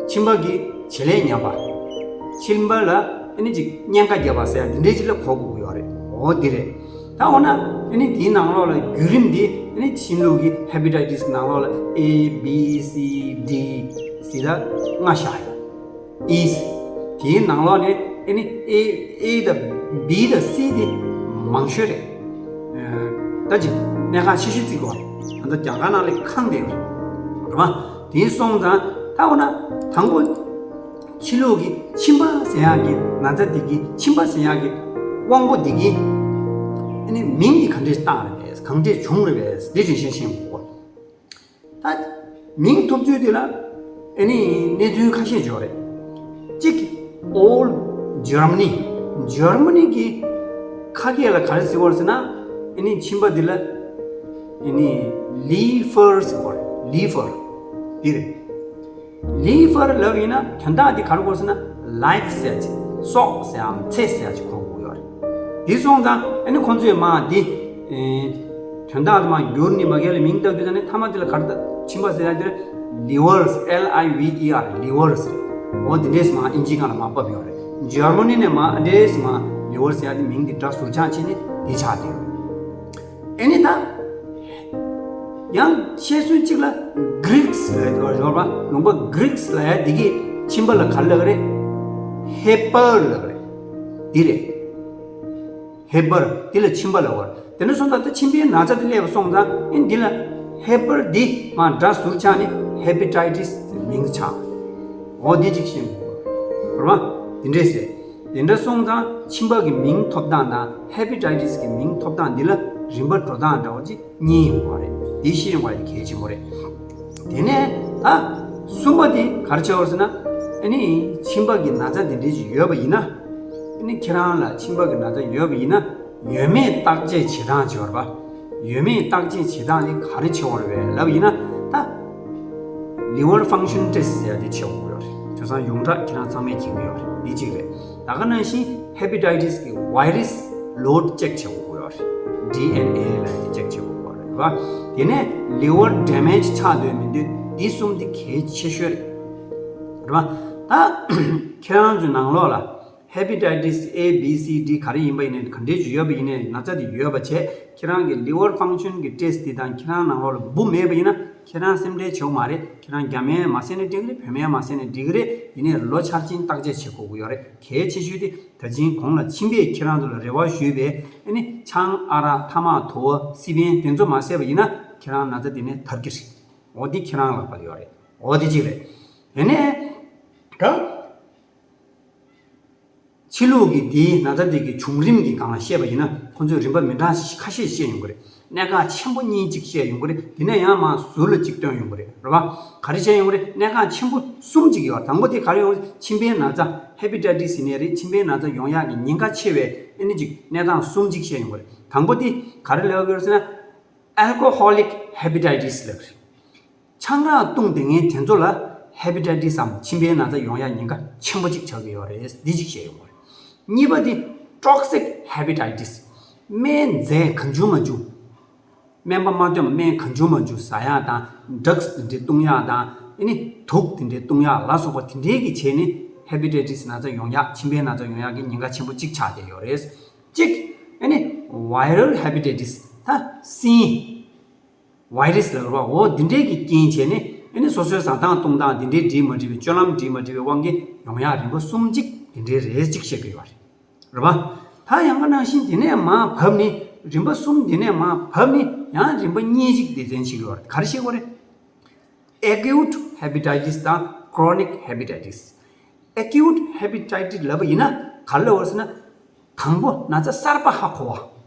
མཆིན་པ་གི་བྱེད་ལས་ཉམས་པ། མཆིན་པ་ལ་ཨ་ནི་ཅིག་གཉན་ཁ་རྒྱབ་པ་ཟེར་ཡ་འདི་འདྲའི་ཅིག་ལ་གོ་དགོས་ཀྱི་ཡོད་རེད། འོ་འདི་རེད། ད་འོ་ན་ཨ་ནི་འདིའི་ནང་ལོགས་ལ་བརྒྱུད་རིམ་འདི་ཨ་ནི་མཆིན་ལུགས་ཀྱི་ཧེ་པ་ཊའི་ཊི་སི་གི་ནང་ལོགས་ལ་A B C D ཟེར་ལྔ་བཞག་ཡོད། ཨིས། དེའི་ནང་ལོགས་ནས་ཨེ་ནི་ཨེ་ཨེ་དང་བི་དང་སི་དེ་མང་ཤོས་རེད། ད་ཅིག་གནད་འགག་ཆེ་ཤོས་བརྩི་དགོས། ད་ལྟ་རྒྱ་གར་ནང་ལ་ཁེངས་བསྡད་ཡོད་རེད་བ། དེ་སོང་ཙང་ད་འོ་ན་དང་པོ་ཕྱི་ལུགས་ཀྱི་མཆིན་པ་ཟེར་ཡག་གི་ན་ཚ་དེ་གི་མཆིན་པ་ཟེར་ཡག་གི་དབང་པོ་དེ་གི་ཨེ་ནི་མིང་དེ་ག་འདྲས་བཏགས་རེད་པས། གང་འདྲས་བྱུང་རེད་པས། དེ་རིང་ཤེས་ཤེས་དགོས། ད་མིང་ཐོབ་ཚུལ་དེ་ལ་ཨེ་ནི་གནས་ཚུལ་ཁ་ཤས་ཡོད་རེད། གཅིག Old Germany། འཇར་མ་ནི་གི་ཁ་སྐད་ལ་ག་རེ་ཟེར་བ་རེད་ཟེར་ན། ཨེ་ནི་མཆིན་པ་འདི་ལ་ཨེ་ནི་ལི་ཧྥར་ཟེར་བ་རེད། ལི་ཧྥར། འདི་རེད། ལི་ཧྥར་ལབ་ཡིན་ན་དོན་དག་འདི་ག་རེ་གོ་ཟེར་ན། ལའིབ་ཟེར་ཡ་ཅིག་སྲོག་ཟེར་ཡའམ་ཚེ་ཟེར་ཡ་ཅིག་གོ་དགོས་ཡོད་རེད། འདི་སོང་ཙང་ཨ་ནི་ཁོང་ཚོས་མ་འདི་ཨེ་དོན་དག་འདི་མ་བསྒྱུར་ནས་མ་གལ་ལ་མིང་བཏགས་དུས་ཙང་ནི་མཐའ་མ་འདི་ལ་ག་རེ་ད་མཆིན་པ་ཟེར་ཡ་འདི་ལི་ཝར། L I V E R། ལི་ཝར་ཟེར། འོ་འདི་འདྲས་མ་ཨིན་ཇི་སྒང་ལ་མ་ཕབ་ཡོད་རེད། འཇར་མ་ནི་ནས་མ་འདྲས་མ་ལི་ཝར་ཟེར་ཡ་འདི་མིང་འདི་སྒྲ་ཟུར་ཆག་བྱས་ནས་འདི་ཆགས་བསྡད་ཡོད་རེད། ཨེ་ནི་ད། ཡང་བཤད་སྲོལ་གཅིག་ལ་གྷི་རིག་སི་ལབ་ཡོད་རེད་བ། ལུང་པ་གྷི་རིག་སི་ལབ་ཡ་འདི་གི་མཆིན་པ་ལ་ག་རེ་ལབ་ཀྱི་རེད། ཧེ་པར་ལབ་ཀྱི་རེད། འདི་རེད། ཧེ་པར་འདི་ལ་མཆིན་པ་ལབ་ཀྱི་རེད། དེ་འདྲ་སོང་ཙང་ད་མཆིན་པའི་ན་ཚ་དེ་སླེབས་པ་སོང་ཙང་ཨེ་འདི་ལ་ཧེ་པར་འདི་མ་སྒྲ་ཟུར་ཆག་ནས་ཧེ་པ་ཊའི་ཊི་སི་མིང་ཆགས། འོ་འདི་གཅིག་ཤེས་དགོས་རེད་བ། འདི་འདྲས་ཟེར། དེ་འདྲ་སོང་ཙང་མཆིན་པ་གི་མིང་ཐོབ་སྟངས་དང་ཧེ་པ་ཊའི་ཊི་སི་གི་མིང་ཐོབ་སྟངས་འདི་ལ་རིམ་པ་འགྲོ་སྟངས་འདྲ་བོ་ཅིག་གཉིས་ཡོང་གི་རེད། དེ་ཤེས་ཡོང་བ་དེ་གལ་ཆེན་པོ་རེད། དེ་ནས་ད་གསུམ་པ་དེ་ག་རེ་བྱས་པ་རེད་ཟེར་ན། ཨ་ནི་མཆིན་པ་གི་ན་ཚ་འདི་འདྲས་ཅིག་ཡོད་པ་ཡིན་ན། ཨ་ནི་ཁྱེད་རང་ལ་མཆིན་པ་གི་ན་ཚ་ཡོད་པ་ཡིན་ན་ཡོད་མེད་བརྟག་དཔྱད་བྱེད་སྟངས་བྱེད་པ་རེད་པ། ཡོད་མེད་བརྟག་དཔྱད་བྱེད་སྟངས་དེ་ག་རེ་བྱེད་དགོས་རེད་པས་ལབ་ཡིན་ན་ད། Liver function test ཟེར་ཡ་དེ་བྱེད་དགོས་ཡོད་རེད། དེང་སང་ཡོངས་གྲགས་ཁྱེད་རང་ཚང་མས་མཁྱེན་གྱི་ཡོད་རེད། འདི་གཅིག་རེད། ད་ག་ནང་བཞིན་ཧེ་པ་ཊའི་ཊི་སི་གི་ཝའི་རེ་སི་ལོཌ་ཅེག་བྱེད་དགོས་ཡོད་རེད། ཌི་ཨེན་ཨེ་ལ་ཡང་ཅེག་བྱེད་དགོས་ཡོད་རེད་བ། དེ་ནས་ལི་ཝར་ཌེ་མེཇ་ཆགས་འདུག་མི་འདུག་འདི་གསུམ་འདི་གལ་ཆེ་ཤོས་རེད། རེད་བ། ད་ཁྱེད་རང་ཚོའི་ནང་ལོགས་ལ་ཧེ་པ་ཊའི་ཊི་སི་ཨེ་བི་སི་ཌི་ག་རེ་ཡིན་པ་ཡིན་ནའི་ག་འདྲས་ཅིག་ཡོད་པ་ཡིན་ནའི་ན་ཚ་དེ་ཡོད་པ་བྱས་ཁྱེད་རང་གི་ལི་ཝར་ཕང་ཤན་གི་ཊེ་སི་ཊི་དེ་དང་ཁྱེད་རང་ནང་ལོགས་ལ་འབུ་མེད་པ་ཡིན་ན་ཁྱེད་རང་སེམས་ཁྲལ་བྱེད་དགོས་མ་རེད། ཁྱེད་རང་རྒྱ་མིས་མ་བསད་ནའི་འགྲིག་གི་རེད། བོད་མིས་མ་བསད་ནའི་འགྲིག་གི་རེད། ཡིན་ནའི་ལོ་འཆར་ཅན་བརྟག་དཔྱད་བྱེད་དགོས་ཀྱི་ཡོད་རེད། གལ་ཆེ་ཤོས་དེ་ད་ཅིང་གོང་ལ་མཆིན་པས་ཁྱེད་རང་ཚོ་ལ་རེ་བ་ཞུས་པའི་ཨ་ནི་ཆང་ཨ་རག་ཐ་མག་དུ་བ་སི་པན་དེ་ཚོ་མ་བཟས་པ་ཡིན་ན་ཁྱེད་རང་ན་ཚ་དེ་ནས་ཐར་གྱི་རེད། འོ་འདི་ཁྱེད་རང་ལག་པ་ལ་ཡོད་རེད། འོ་འདི་གཅིག་རེད། དེ་ནས་ད། ཕྱི་ལུགས་ཀྱི་འདིའི་ན་ཚ་འདི་གི་བྱུང་རིམ་གྱི་སྒང་ལ་བཤད་པ་ཡིན་ན་ཁོང་ཚོས་རིམ་པ་མི་འདྲ་ཁ་ཤས་བཤད་ཡོང་གི་རེད། གནད་འགག་ཆེན་པོ་གཉིས་གཅིག་བཤད་ཡོང་གི་རེད། དེ་ནས་ཡང་མར་ཟུར་ལ་གཅིག་བཏོན་ཡོང་གི་རེད། རེད་བ། ག་རེ་བཤད་ཡོང་གི་རེད། གནད་འགག་ཆེན་པོ་གསུམ་གཅིག་ཡོད། དང་པོ་དེ་ག་རེ་ཡོང་གི་རེད། མཆིན་པའི་ན་ཚ་ཧེ་པ་ཊའི་ཊི་སི་ཡིན་ནའི་རེད། མཆིན་པའི་ན་ཚ་ཡོང་ཡག་གི་ཉེན་ཁ་ཆེ་བའི་ཨ་ནི་གཅིག་གནས་སྟངས་གསུམ་གཅིག་བཤད་ཡོང་གི་རེད། དང་པོ་དེ་ག་རེ་ལབ་ཡོད་རེད་ཟེར་ན། ཨལ་ཀོ་ཧོ་ལིག་ཧེ་པ་ཊའི་ཊི་སི་ལབ་རེད། ཆང་རག་བཏུངས་བསྡད་མཁན་དེ་ཚོ་ལ་ཧེ་པ་ཊའི་ཊི་སི་སམ་མཆིན་པའི་ན་ཚ་ཡོང་ཡག་ཉེན་ཁ་ཆེན་པོ་གཅིག་ཆགས་ཀྱི་ཡོད་རེད། འདི་གཅིག་བཤད་ཡོང་བ་རེད། གཉིས་པ་དེ་ཊོག་སིག་ཧེ་པ་ཊའི་ཊི་སི། སྨན་རྫས་གང་བྱུང་མང་བྱུང་། སྨན་པ་མ་སྟོན་པར་སྨན་གང་བྱུང་མང་བྱུང་ཟ་ཡག་དང་ཌྲག་སི་དེ་འདྲའི་བཏུང་ཡག་དང་ཨ་ནི་དུག་དེ་འདྲའི་བཏུང་ཡག་ལ་སོགས་པ་དེ་འདྲའི་གི་བྱས་ནས་ཧེ་པ་ཊའི་ཊི་སི་ན་ཚ་ཡོང་ཡག་མཆིན་པའི་ན་ཚ་ཡོང་ཡག་གི་ཉེན་ཁ་ཆེན་པོ་གཅིག་ཆགས་བསྡད་ཡོད་རེད། གཅིག་ཨ་ནི་ཝའི་རལ་ཧེ་པ་ཊའི་ཊི་སི། ད་སྲིན། ཝའི་རེ་སི་ལབ་རེད་བ། འོ་འདི་འདྲའི་གི་རྐྱེན་བྱས་ནས་ཨ་ནི་སོ་སོའི་ཟ་སྟངས་བཏུང་སྟངས་འདི་འདྲའི་འགྲིག་མ་འགྲིག་པའི་སྤྱོད་ལམ་འགྲིག་མ་འགྲིག་པའི་དབང་གིས་ཡོང་ཡག་རིམ་པ་གསུམ་གཅིག་འདི་འདྲའི་རེད་གཅིག་བཤད་ཀྱི་ཡོད་རེད། རེད་བ། ད་ཡང་ག་ནང་བཞིན་དེ་ནས་མར་བབས་ནས་རིམ་པ་གསུམ་འདི་ནས་མར་བབས་ནས་ཡང་རིམ་པ་གཉིས་གཅིག་སྡེ་ཚན་བྱེད་ཀྱི་ཡོད་རེད། ག་རེ་བཤད་དགོས་རེད། ཨེ་ཀིའུ་ཊི་ཧེ་པ་ཊའི་ཊི་སི་དང་ཁོ་རོ་ནིག་ཧེ་པ་ཊའི་ཊི་སི། ཨེ་ཀིའུ་ཊི་ཧེ་པ་ཊའི་ཊི་སི་ལབ་པ་ཡིན་ན་ག་རེ་ལབ་པ་ཟེར་ན། དང་པོ་ན་ཚ་གསར་པ་ཧ་གོ་བ།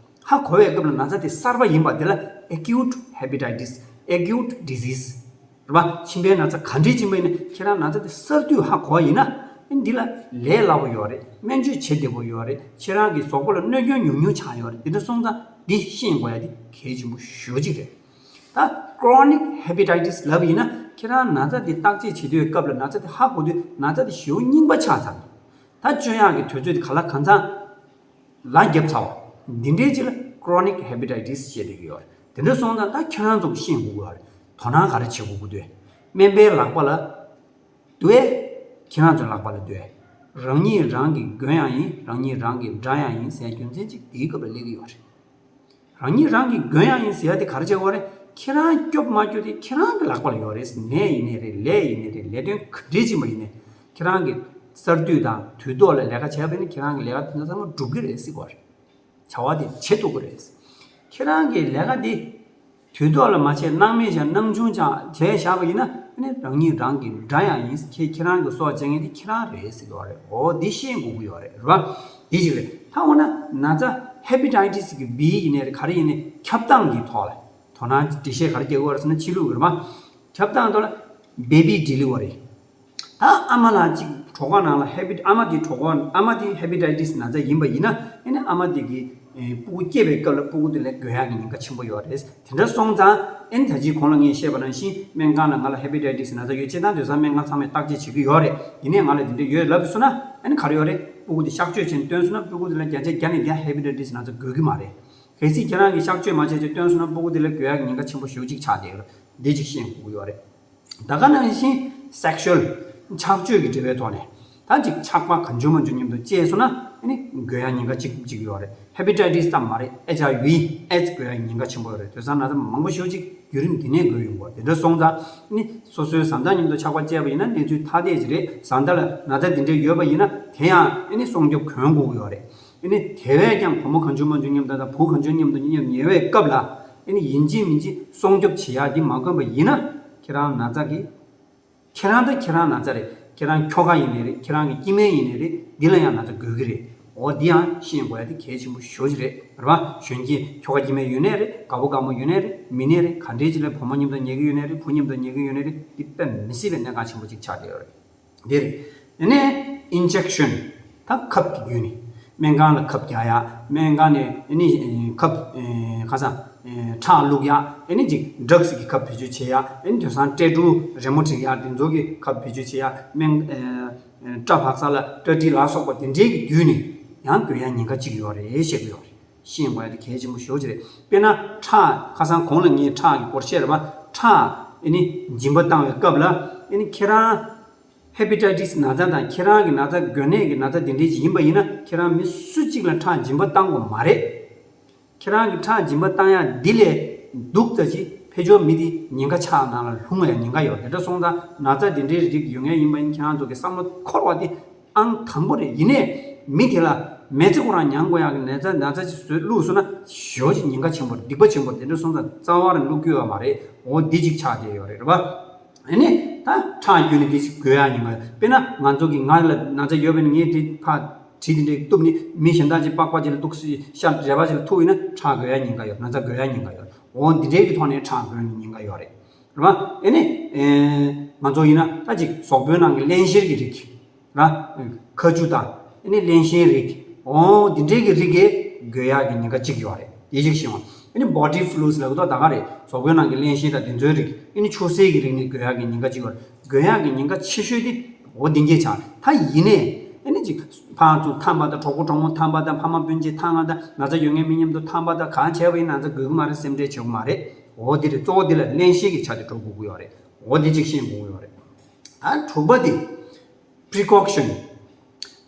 ཧ་གོ་བའི་སྐབས་ལ་ན་ཚ་དེ་གསར་པ་ཡིན་པ་དེ་ལ་ཨེ་ཀིའུ་ཊི་ཧེ་པ་ཊའི་ཊི་སི། ཨེ་ཀིའུ་ཊི་ཌི་ཟིས། རེད་པ། མཆིན་པའི་ན་ཚ་ག་འདྲས་ཅིག་ཡིན་པ་ཡིན་ན་ཁྱེད་རང་ན་ཚ་དེ་གསར་དུས་ཧ་གོ་བ་ཡིན་ན། འདི་ལ་ལས་སླ་པོ་ཡོད་རེད། སྨན་བཅོས་བྱེད་བདེ་པོ་ཡོད་རེད། ཁྱེད་རང་གི་གཟུགས་པོ་ལ་གནོད་སྐྱོན་ཉུང་ཉུང་ཆགས་ཡོད་རེད། འདི་འདྲ་སོང་ཙང་འདི་ཤེས་དགོས་ཡ་དེ་གལ་ཆེན་པོ་ཞེ་པོ་ཅིག་རེད། ད་ཁོ་རོ་ནིག་ཧེ་པ་ཊའི་ཊི་སི་ལབ་ཡིན་ན་ཁྱེད་རང་ན་ཚ་དེ་བརྟག་དཔྱད་བྱེད་དུས་སྐབས་ལ་ན་ཚ་དེ་ཧ་གོ་དུས་ན་ཚ་དེ་ཞེ་པོ་རྙིང་པ་ཆགས་ཚར། ད་བཅོས་ཡག་གི་དུས་ཚོད་དེ་ག་ལ་གང་འཚམ་ལ་བརྒྱབ་ཚར་བ། འདི་འདྲའི་ཅིག་ལ་ chronic hepatitis ཞེས་འབྲི་གི་ཡོད་རེད། དེ་འདྲ་སོང་ཙང་ད་ཁྱེད་རང་ཚོ་ཤེས་དགོས་ཀྱི་ཡོད་རེད། དོ་སྣང་ག་རེ་བྱེད་དགོས་ཀྱི་འདུག་སྨན་པའི་ལག་པ་ལ་འདུག་ཨེ། ཁྱེད་རང་ཚོའི་ལག་པ་ལ་འདུག་ཨེ། རང་ཉིད་རང་གིས་གྱོན་ཡག་ཡིན། རང་ཉིད་རང་གིས་འགྲན་ཡག་ཡིན་ཟེར་རྒྱུ་མཚན་གཅིག་དེའི་སྐབས་ལ་སླེབས་ཀྱི་ཡོད་རེད། རང་ཉིད་རང་གིས་གྱོན་ཡག་ཡིན་ཟེར་ཡག་དེ་ག་རེ་བྱེད་དགོས་རེད། ཁྱེད་རང་སྐྱོབ་མ་སྐྱོབ་དེ་ཁྱེད་རང་གི་ལག་པ་ལ་ཡོད་རེད། ནད་ཡིན་ནའི་རེད། ལས་ཡིན་ནའི་རེད། ལས་དོན་ག་འདྲས་ཕྱིན་པ་ཡིན་ནའི་ཁྱེད་རང་གིས་གསར་དུས་དང་དུས་ཐོག་ལ་ལས་ཀ་བྱས་པ་ཡིན་ན་ཁྱེད་རང་གི་ལས་ཀ་དེ་ཚང་མ་འགྲུབ་ཀྱི་རེད་ཟེར་གྱི་ཡོད་རེད། བྱ་བ་དེ་བྱེད་ཐུབ་ཀྱི་རེད། ཁྱེད་རང་གི་ལས་ཀ་དེ་དུས་ཐོག་ལ་མ་བྱས། སྣང་མེད་བྱས། སྣང་ཆུང་བྱས། བྱས་བཞག་པ་ཡིན་ན་ཨ་ནི་རང་ཉིད་རང་གིས་འགྲན་ཡག་ཡིན། ཁྱེད་ཁྱེད་རང་གི་སྲོག་བཅད་མཁན་དེ་ཁྱེད་རང་རེད་ཟེར་གྱི་ཡོད་རེད། འོ་འདི་ཤེས་དགོས་ཀྱི་ཡོད་རེད། རེད་པ། འདི་ཞིག་རེད། ད་འོ་ན་ན་ཚ་ཧེ་པེ་ཊའི་ཊི་སི་གི་བི་ཡིན་ནའི་རེད། ག་རེ་ཡིན་ནའི་ཁྱབ་སྟངས་ཀྱི་ཐོག་ལ་དོ་སྣང་འགྲེལ་བཤད་ག་རེ་རྒྱག་དགོས་རེད་ཟེར་ན། ཕྱི་ལུགས་རེད་པ། ཁྱབ་སྟངས་ཐོག་ལ་བེ་བི་ཌེ་ལི་ཝ་རི། ད་ཨ་མ་ལགས་གཅིག་གྲོད་ཁོག་ནང་ལ་ཧེ་པེ་ཨ་མ་དེ་གྲོད་ཁོག་ཨ་མ་དེ་ཧེ་པེ་ཊའི་ཊི་སི་ན་ཚ་ཡིན་པ་ཡིན་ན། ཨ་ནི་ཨ་མ་དེ་གི་ཨེ་སྤུ་གུ་སྐྱེས་པའི་སྐབས་ལ་སྤུ་གུ་དེ་ལ་འགོས་ཡག་གི་ཉེན་ཁ་ཆེན་པོ་ཡོད་རེད། དེ་འདྲ་སོང་ཙང་ཨ་ནི་ད་ཅི་གོང་ལ་ངས་བཤད་པ་ནང་བཞིན་སྨན་ཁང་ལ་ང་ལ་ཧེ་པེ་ཊའི་ཊི་སི་ན་ཚ་ཡོད། སྤྱིར་བཏང་དུས་སང་སྨན་ཁང་ཚང་མས་བརྟག་དཔྱད་བྱེད་ཀྱི་ཡོད་རེད། ཡིན་ནའི་ང་ལ་དེ་འདྲ་ཡོད་ལབ་སོང་ན། ཨ་ནི་ག་རེ་ཡོད་རེད། སྤུ་གུ་དེ་གཤག་བཅོས་བྱས་ནས་བཏོན་སོང་ན་སྤུ་གུ་དེ་ལ་བརྒྱ་ཆ་བརྒྱ་ནས་བརྒྱ་ཧེ་པེ་ཊའི་ཊི་སི་ན་ཚ་འགོས་ཀྱི་མ་རེད། གལ་སྲིད་ཁྱེད་རང་གིས་གཤག་བཅོས་མ་བྱས་བྱས་བཏོན་སོང་ན་སྤུ་གུ་དེ་ལ་འགོས་ཡག་གི་ཉེན་ཁ་ཆེན་པོ་ཞེ་པོ་ཅིག་ཆགས་བསྡད་ཡོད་རེད། འདི་གཅིག་ཤེས་དགོས་ཀྱི་ཡོད་རེད། ད་ག་ནང་བཞིན་སེག་ཤུ་ཨལ་ཆགས་སྤྱོད་ཀྱི་འབྲེལ་བའི་ཐོག་ནས་ད་ཅིག་ཆགས་པ་གང་བྱུང་མང་བྱུང་མཉམ་དུ་སྐྱེས་སོང་ན་ཨ་ནི་འགོས་ཡག་ཉེན་ཁ་གཅིག་གཅིག་ཡོད་རེད། ཧེ་པེ་ཊའི་ཊི་སི་ཙམ་མ་རེད། ཨེཆ་ཨའི་ཝི་ཨེ་ཌི་སི་འགོས་ཡག་ཉེན་ཁ་ཆེན་པོ་ཡོད་རེད། དེང་སང་ན་ཚ་མང་པོ་ཞེ་པོ་ཅིག་བརྒྱུད་རིམ་འདི་ནས་འགོས་ཡོང་གི་ཡོད་རེད། དེ་འདྲ་སོང་ཙང་ཨ་ནི་སོ་སོའི་བཟའ་ཟླ་མཉམ་དུ་ཆགས་པ་སྐྱེས་པ་ཡིན་ན་གནས་ཚུལ་ཐ་དད་ཅིག་རེད། བཟའ་ཟླ་ལ་ན་ཚ་འདི་འདྲ་ཡོད་པ་ཡིན་ན་དེ་ཡང་ཨ་ནི་སྲུང་སྐྱོབ་གྱོན་དགོས་ཀྱི་ཡོད་རེད། ཨ་ནི་དེ་བས་ཀྱང་བུ་མོ་གང་བྱུང་མང་བྱུང་མཉམ་དུ་དང་བུ་གང་བྱུང་མཉམ་དུ་མཉམ་ཉལ་བའི་སྐབས་ལ་ཨ་ནི་ཡིན་གཅིག་མིན་གཅིག་སྲུང་སྐྱོབ་བྱེད་ཡག་འདི་མ་གོན་པ་ཡིན་ན། ཁྱེད་རང་ན་ཚ་གི་ཁྱེད་རང་ད་ཁྱེད་རང་ན་ཚ་རེད། ཁྱེད་རང་ཁྱོ་ག་ཡིན་ནའི་རེད། ཁྱེད་རང་གི་སྐྱེ་དམན་ཡིན་ནའི་རེད། འདི་ལ་ཡང་ན་ཚ་འགོས་ཀྱི་རེད། འོ་འདི་ཡང་ཤེས་དགོས་ཡག་དེ་གལ་ཆེན་པོ་ཞེ་པོ་ཅིག་རེད། རེད་པ། གཞོན་སྐྱེས་ཁྱོ་ག་སྐྱེ་དམན་ཡོད་ནའི་རེད། དགའ་པོ་དགའ་མོ་ཡོད་ནའི་རེད། མིན་ནའི་རེད། ག་འདྲའི་ཅིག་ལ་བུ་མོ་མཉམ་དུ་ཉལ་གི་ཡོད་ནའི་རེད། བུ་མཉམ་དུ་ཉལ་གི་ཡོད་ནའི་རེད། འདི་དཔེ་མི་སྲིད་པའི་གནད་འགག་ཆེན་པོ་ཅིག་ཆགས་བསྡད་ཡོད་རེད། འདི་རེད། ཨ་ནི་ཨིན་ཇེག་ཤན། ད་ཁབ་ཀྱི་བརྒྱུད་ནས་སྨན་ཁང་ལ་ཁབ་རྒྱག་ཡག་སྨན་ཁང་ནས་ཨ་ནི་ཁབ་ཁ་སང་ཁྲག་བླུགས་ཡག་ཨ་ནི་ཅིག་ཌྲག་སི་གི་ཁབ་བེད་སྤྱོད་བྱེད་ཡག་ཨ་ནི་དེང་སང་སྐྲ་ཕྲུག་རི་མོ་བྲིས་ཡག་དེ་ཚོ་གི་ཁབ་བེད་སྤྱོད་བྱེད་ཡག་སྨན་སྐྲ་བག་ས་ལ་སྐྲ་དྲི་ལ་སོགས་པ་དེ་འདྲའི་གི་བརྒྱུད་ནས་ཡང་འགོས་ཡག་ཉེན་ཁ་གཅིག་ཡོད་རེད་བཤད་ཀྱི་ཡོད་རེད། ཤེས་དགོས་ཡག་དེ་གལ་ཆེན་པོ་ཞེ་པོ་ཅིག་རེད། དཔེར་ན་ཁྲག་ཁ་སང་གོང་ལ་ངས་ཁྲག་གི་སྐོར་བཤད་རེད་པ། ཁྲག་ཨ་ནི་སྦྱིན་པ་བཏང་བའི་སྐབས་ལ་ཨ་ནི་ཁྱེད་རང་ཧེ་པེ་ཊའི་ཊི་སི་ན་ཚ་དང་ཁྱེད་རང་གི་ན་ཚ་འགོས་ནད་ཀྱི་ན་ཚ་དེ་འདྲའི་ཅིག་ཡིན་པ་ཡིན་ན་ཁྱེད་རང་མི་སུ་གཅིག་ལ་ཁྲག་སྦྱིན་པ་བཏང་དགོས་མ་རེད། ཁྱེད་རང་གི་ཁྲག་སྦྱིན་པ་བཏང་ཡག་འདི་ལས་སྡུག་ཙམ་ཅིག་ཕེབས་ཆོག་མི་དེ་ཉེན་ཁ་ཆགས་ནང་ལ་ལྷུང་བའི་ཉེན་ཁ་ཡོད། དེ་འདྲ་སོང་ཙང་ན་ཚ་དེ་འདྲའི་རིགས་ཡོད་མཁན་ཡིན་པ་ཡིན་ཁྱེད་རང་ཚོ་གི་བསམ་བློ་འཁོར་བ་དེ་ཨང་དང་པོ་རེད། ཡིན་ནའི་མི་དེ་ལ་མི་ཚེ་ཁོ་རང་མྱང་དགོས་ཡག་གི་ན་ཚ་ན་ཚ་ཅིག་བཟོས་བླུགས་སོང་ན་ཞེ་པོ་ཅིག་ཉེན་ཁ་ཆེན་པོ་རེད། སྡིག་པ་ཆེན་པོ་རེད། དེ་འདྲ་སོང་ཙང་རྩ་བ་རང་བླུག་རྒྱུ་ཡོད་མ་རེད། འོ་འདི་ཅིག་ཆགས་བསྡད་ཡོད་རེད། རེད་པ། ཨ་ནི་ད་ཁྲག་བརྒྱུད་ནས་དེ་ཅིག་འགོས་ཡག་ཉེན་ཁ། དཔེར་ན་ང་ཚོ་གི་ང་ལ་ན་ཚ་ཡོད་པས་ན་ངས་དེ་ཕར་གྲི་དེ་འདྲས་གཏུབ་ནས་མི་གཞན་དག་ཅིག་པགས་པ་ཅིག་ལ་གཏུགས་སེ་ཤ་རལ་པ་ཅིག་ལ་ཐུག་ཡིན་ན་ཁྲག་འགོས་ཡག་ཉེན་ཁ་ཡོད། ན་ཚ་འགོས་ཡག་ཉེན་ཁ་ཡོད། འོ་འདི་འདྲའི་གི་ཐོག་ནས་ཁྲག་འགོས་ནས་ཉེན་ཁ་ཡོད་རེད། རེད་པ། ཨ་ནི་ཨེ་ང་ཚོ་ཡིན་ན་ད་ཅིག་གཟུགས་པོའི་ནང་གི་བརླན་གཤེར་གྱི་རིགས། ར། ཁ་ཆུ་དང་ཨ་ནི་བརླན་གཤེར་རིགས། འོ་འདི་འདྲའི་གི་རིགས་ཀྱི་འགོས་ཡག་གི་ཉེན་ཁ་གཅིག་ཡོད་རེད། དེ་གཅིག་ཤེས་དགོས། ཨ་ནི་body fluids་ལབ་ཀྱི་འདུག་ད་ག་རེད། གཟུགས་པོའི་ནང་གི་བརླན་གཤེར་དང་དེ་ཚོའི་རིགས། ཨ་ནི་ཆུ་སེར་གྱི་རིགས་ནི་འགོས་ཡག་གི་ཉེན་ཁ་གཅིག་ཡོད་རེད། འགོས་ཡག་གི་ཉེན་ཁ་ཆེ་ཤོས་དེ་འོ་འདི་འགོས་ཆགས། ད་ཡིན་ནའི་ཨ་ནི་ཅིག་ཕར་ཚུར་འཐམས་པ་དང་གྲོགས་པོ་གྲོགས་མོ་འཐམས་པ་དང་ཕ་མ་སྤུན་མཆེད་འཐམས་པ་དང་ན་ཚ་ཡོད་མཁན་མི་མཉམ་དུ་འཐམས་པ་དང་གང་བྱས་པ་ཡིན་ན་ན་ཚ་འགོས་ཀྱི་མ་རེད། སེམས་ཁྲལ་བྱེད་དགོས་མ་རེད། འོ་འདི་རེད། གཙོ་བོ་འདི་ལ་བརླན་གཤེར་གྱི་ཆ་དེ་འགྲོ་དགོས་ཀྱི་ཡོད་རེད། འོ་འདི་གཅིག་ཤེས་དགོས་ཀྱི་ཡོད་རེད། ད་དྲུག་པ་དེ། Precaution།